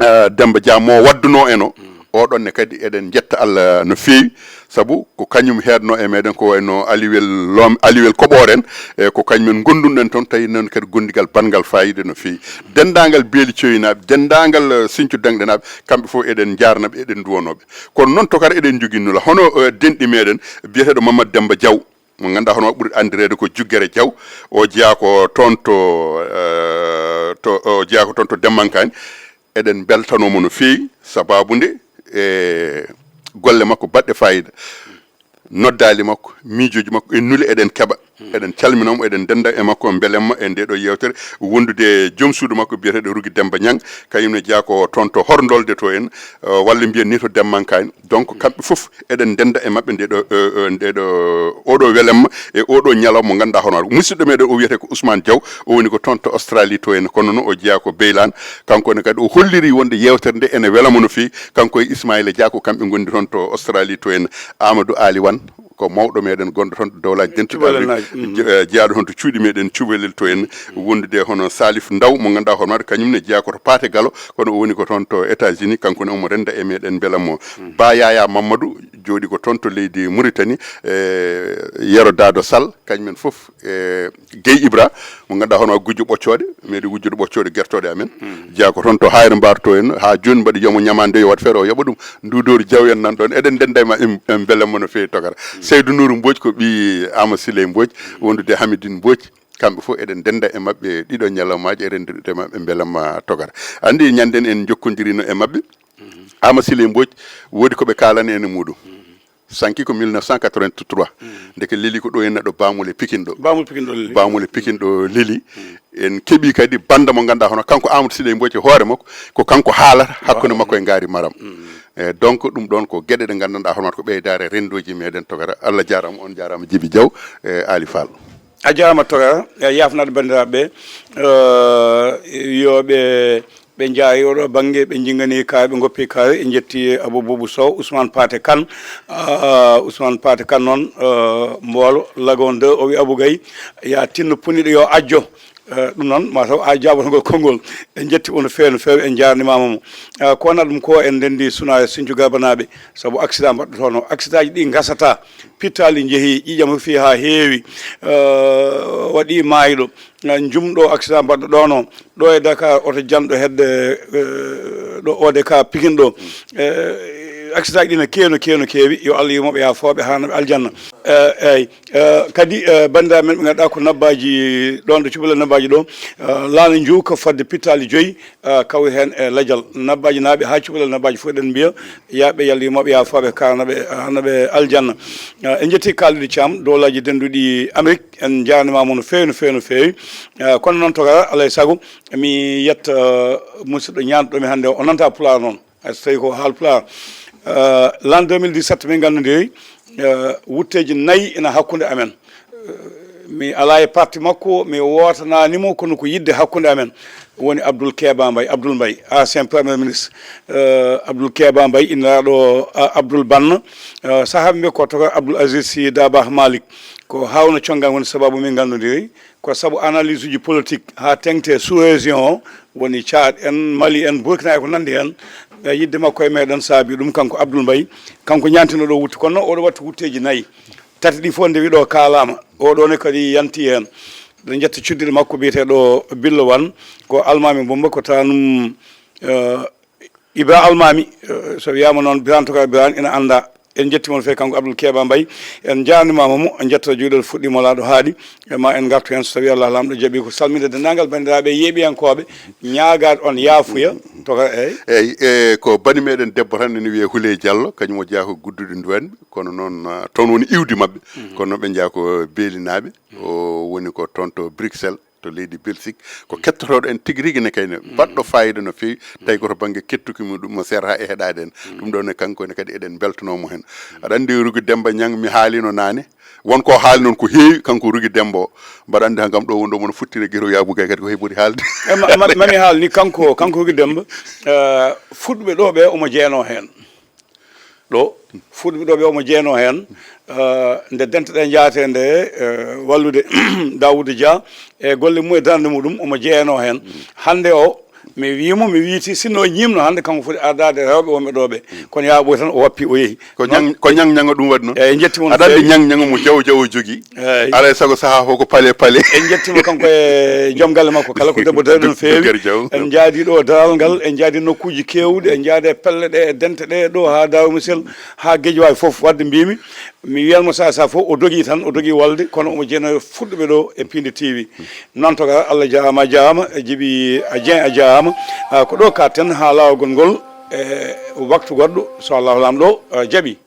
eh, Demba Dia mo waddunoo en o, oɗon ne kadi eɗen njetta Allah no feewi, sabu ko kañum heedno e meɗen ko wayno Aliwel Loom, Aliwel Koɓoor en, e ko kañumen ngondunɗen toon, tawi noon kadi gondigal banngal faayiida no feewi. Denndaangal Beeli Cewinaaɓe, denndaangal, eh, Sinthiou Dangɗenaaɓe, kamɓe fof eɗen njaarnaɓe, eɗen nduwanooɓe. Kono noon tokara eɗen njogii nula, hono, eh, denɗi meɗen biyeteeɗo Mamadou Demba Diaw, mo ngannduɗaa hono ɓuri anndireede ko Juggere Diaw, o jeyaa ko toon to, eh, to, o jeyaa ko toon to Demmankaani. Eɗen mbeltanoo mo no feewi, sabaabu nde e golle makko baɗɗe faayiida, noddaali makko, miijooji makko, e nule eɗen keɓa. Eɗen calmina mo, eɗen dennda e makko, mbelemma e ndee ɗoo yeewtere, wondude e joom suudu makko biyeteeɗo Rugi Demba Ñang, kañum ne jeyaa ko toon to Horndolde to en, eh, walla mbiyen ni to Demmankaani. Donc, kamɓe fof eɗen ndennda e maɓɓe nde ɗo, eh, eh, nde ɗo, oɗo welamma e oɗo ñalawma mo ngannduɗaa hono musidɗo meɗen o wiyetee ko Ousmane Diaw, o woni ko toon to Australie to en, kono noon o jeyaa ko Beylaan. Kanko ne kadi o holliri wonde yeewtere nde ene welamo no feewi. Kanko e Ismaïla Dia ko kamɓe ngondi toon to Australie to en. Amadou Ali Wan ko mawɗo meɗen gonɗo toon to Dowlaaji Dentuɗi Cubalel Amerik, naaji. Je-, eh, jeyaaɗo toon to cuuɗi meɗen Cubalel to en, wondude hono Salif Ndaw mo ngannduɗaa hono maɗa kañum ne jeyaa ko to Paate Galo, kono o woni ko toon to États-Unis, kanko ne omo rennda e meɗen mbela mo. Ba Yaya Mamadou jooɗi ko toon to leydi Mauritanie, e Yero Dado Sall, kañumen fof, e Guèye Ibra, mo ngannduɗaa hono gujjo ɓoccooɗe, meɗi wujjude ɓoccooɗe gertooɗe amen. Jeyaa ko toon to Hayre Mbar to en, haa jooni mbaɗi yomo ñamaande yo waɗ feere o yoɓa ɗum. Nduudoori Diaw en nan ɗoon, eɗen ndennda e ma-, em, em, mbela mo no feewi tokara. Seydou Nourou Mbodj ko ɓii Ama Siley Mbodj, wondude Hamidine Mbodj. Kamɓe fof eɗen ndennda e maɓɓe ɗiɗo ñalawmaaji, eɗen ndennda e maɓɓe mbela ma tokara. Anndi ñannden en njokkondirino e maɓɓe. Ama Siley Mbodj woodi ko ɓe kaalani en e muɗum. Sanki ko mille neuf cent quatre-vingt-trois. Ndeke leli ko ɗo henna ɗo Bamule Pikin ɗo. Bamule Pikin ɗo leli. Bamule Pikin ɗo leli. En keɓi kadi banda mo ngannduɗaa hono kanko Amadou Siley Mbodj e hoore makko, ko kanko haalata hakkunde makko e Ngaari Maram. E donc ɗum ɗoon ko geɗe ɗe nganndanɗaa hono ko ɓeydaare renndooji meɗen tokara. Allah jaaraama, on jaaraama Jibi Diaw, e Ali Fall. A jaaraama tokara, e yaafnaade banndiraaɓe ɓe, eh, yo ɓe, ɓe njaari oɗo bannge, ɓe njingani kaari, ɓe ngoppi kaari, en njetti Abou Boubou Sow, Ousmane Pathé Kane, ah, Ousmane Pathé Kane noon, eh, Mboolo, Lagon deux, o wi Abou Gaye, ya tinno puniɗo yo ajjo. Eh, ɗum noon, ma taw a jaaboto ngol konngol. En njetti mo no feewi, no feewi, en njaarnimaama mo. Eh, ko wonaa ɗum ko, en ndenndi suna e Sinthiou Garbanaaɓe, sabu accident mbaɗɗo toon o. Accident ji ɗi ngasata, pittaali njehi, ƴiiƴam rufi haa heewi, eh, waɗi maayɗo. Eh, jumɗo accident mbaɗɗo ɗoon o, ɗo e Dakar, oto janɗo hedde, eh, ɗo O D K Pikin ɗo. Eh, accident ji ɗi no keewi, no keewi, no keewi. Yo Allah yurmo ɓe, yaafoo ɓe, haana ɓe aljanna. Eh, eey. Eh, kadi, eh, banndiraaɓe men ɓe ngannduɗaa ko Nabbaaji ɗoon, ɗo cubalel Nabbaaji ɗo, eh, laana njuuka fodde pittaali joyi, eh, kawri heen e lajal. Nabbaaji naaɓe haa cubalel Nabbaaji fof eɗen mbiya, yaa ɓe yallimaɓe, yaa faaɓe kaanaɓe, hanaɓe aljanna. Eh, en njetti kaaldiɗo Caam, dowlaaji denduɗi Amérique, en njaarnimaama no feewi, no feewi, no feewi. Eh, kono noon tokara, alay sago, mi yetta, eh, musidɗo ñaanɗo mi hannde o, o nanta Pulaar noon. Hay so tawii ko haalpulaar, eh, l'an deux mille dix-sept min nganndondiri, eh, wutteeji nayi ina hakkunde amen. Eh, mi alaa e parti makko, mi wootanaani mo, kono ko yiɗde hakkunde amen woni Abdoul Keba Mbaye, Abdoul Mbaye, ancien premier ministre, eh, Abdoul Keba Mbaye, inniraaɗo, ah, Abdoul Banna, eh, sahaaɓe mbiya ko tokara Abdoul Aziz Sy Dabakh Malick, ko haawnoo conngal woni sabaabu min nganndondiri. Ko sabu analyse uji politique haa teŋti e sous-région o, woni Tchad en, Mali en, Burkina e ko nanndi heen. E yiɗde makko e meɗen saabi ɗum, kanko Abdoul Mbaye, kanko ñaantino ɗo wutte. Kono noon oɗo watti wutteeji nayi. Tati ɗi fof nde wiɗo kaalaama. Oɗo ne kadi yanti heen. Ɗen njetta cuddiɗo makko biyeteeɗo Billo Wan, ko almaami Mbumba, ko tanum, eh, Ibra Almaami, eh, so wiyaama noon, Birane Tokar Birane ina anndaa. En njetti mon feewi kanko Abdoul Keeba Mbaye. En njaarnimaama mo, en njetto juuɗel fuɗɗiima laaɗo haaɗi. E ma en ngartu heen so tawii Allah Laamɗo jaɓii ko salminde denndaangal banndiraaɓe yeeɓiyankooɓe, ñaagaade on yaafuya. To ka, eey. Eey, e ko bani meɗen debbo tan ene wiyee Huley Diallo, kañum o jeyaa ko Gudduɗo Nduwanɓe, kono noon, ah, toon woni iwdi maɓɓe. Kono noon ɓe njeyaa ko Beelinaaɓe. O woni ko toon to Bruxelles, to leydi Belgique. Ko kettotooɗo en tigi rigi ne kayne, baɗɗo faayiida no feewi, tawi ko to bannge kettuki mum ɗum mo seerata e heɗaade en. Ɗum ɗoo ne kanko ne kadi eɗen mbeltanoo mo heen. Aɗa anndi Rugi Demmba Ñaŋ mi haaliino naane, won ko haali noon ko heewi, kanko Rugi Demmba o. Mbaɗa anndi han kam ɗo woni ɗo mono futtire giro yaabuga kadi ko heɓori haalde. E ma-, ma-, mami haal ni kanko, kanko Rugi Demmba, eh, fuɗɓe ɗo ɓe omo jeenoo heen. Ɗo fuɗɓe ɗo ɓe omo jeenoo heen, eh, nde dente ɗe njaate nde, eh, wallude Daawuda Dia e golle mum e darnde muɗum omo jeenoo heen. Hannde o, mi wii mo, mi wiiti, sinno o ñiimno hannde kanko foti ardaade rewɓe wonɓe ɗo ɓe. Kono yaa ɓooy tan o wappi o yehi. Ko Ñaŋ, ko Ñaŋ Ñaŋ ɗum waɗi noon. Eey, en njetti mon no feewi. Aɗa anndi Ñaŋ Ñaŋ mo jaw jaw o jogii. Eey. Alaa e sago sahaa fof ko pale pale. En njetti mo kanko e joom galle makko kala ko debbo daɗi no feewi. Jom galle jaw. En njaadi ɗo daral ngal, en njaadi nokkuuji keewɗi, en njaadi e pelle ɗe, e dente ɗe ɗo haa Daaru Misel, haa Geejawaay fof. Wadde mbiimi, mi wiyan mo sahaa sahaa fof o dogii tan, o dogii walde, kono omo jeenoo e fuɗɗuɓe ɗo e Piindi T V. Noon to ka Allah jaaraama, a jaaraama, Jibi a Dieng a jaaraama. Ah, ko ɗo kaaɗten haa laawol ngol e waktu goɗɗo, so Allahu Laamɗo, ah, jaɓii.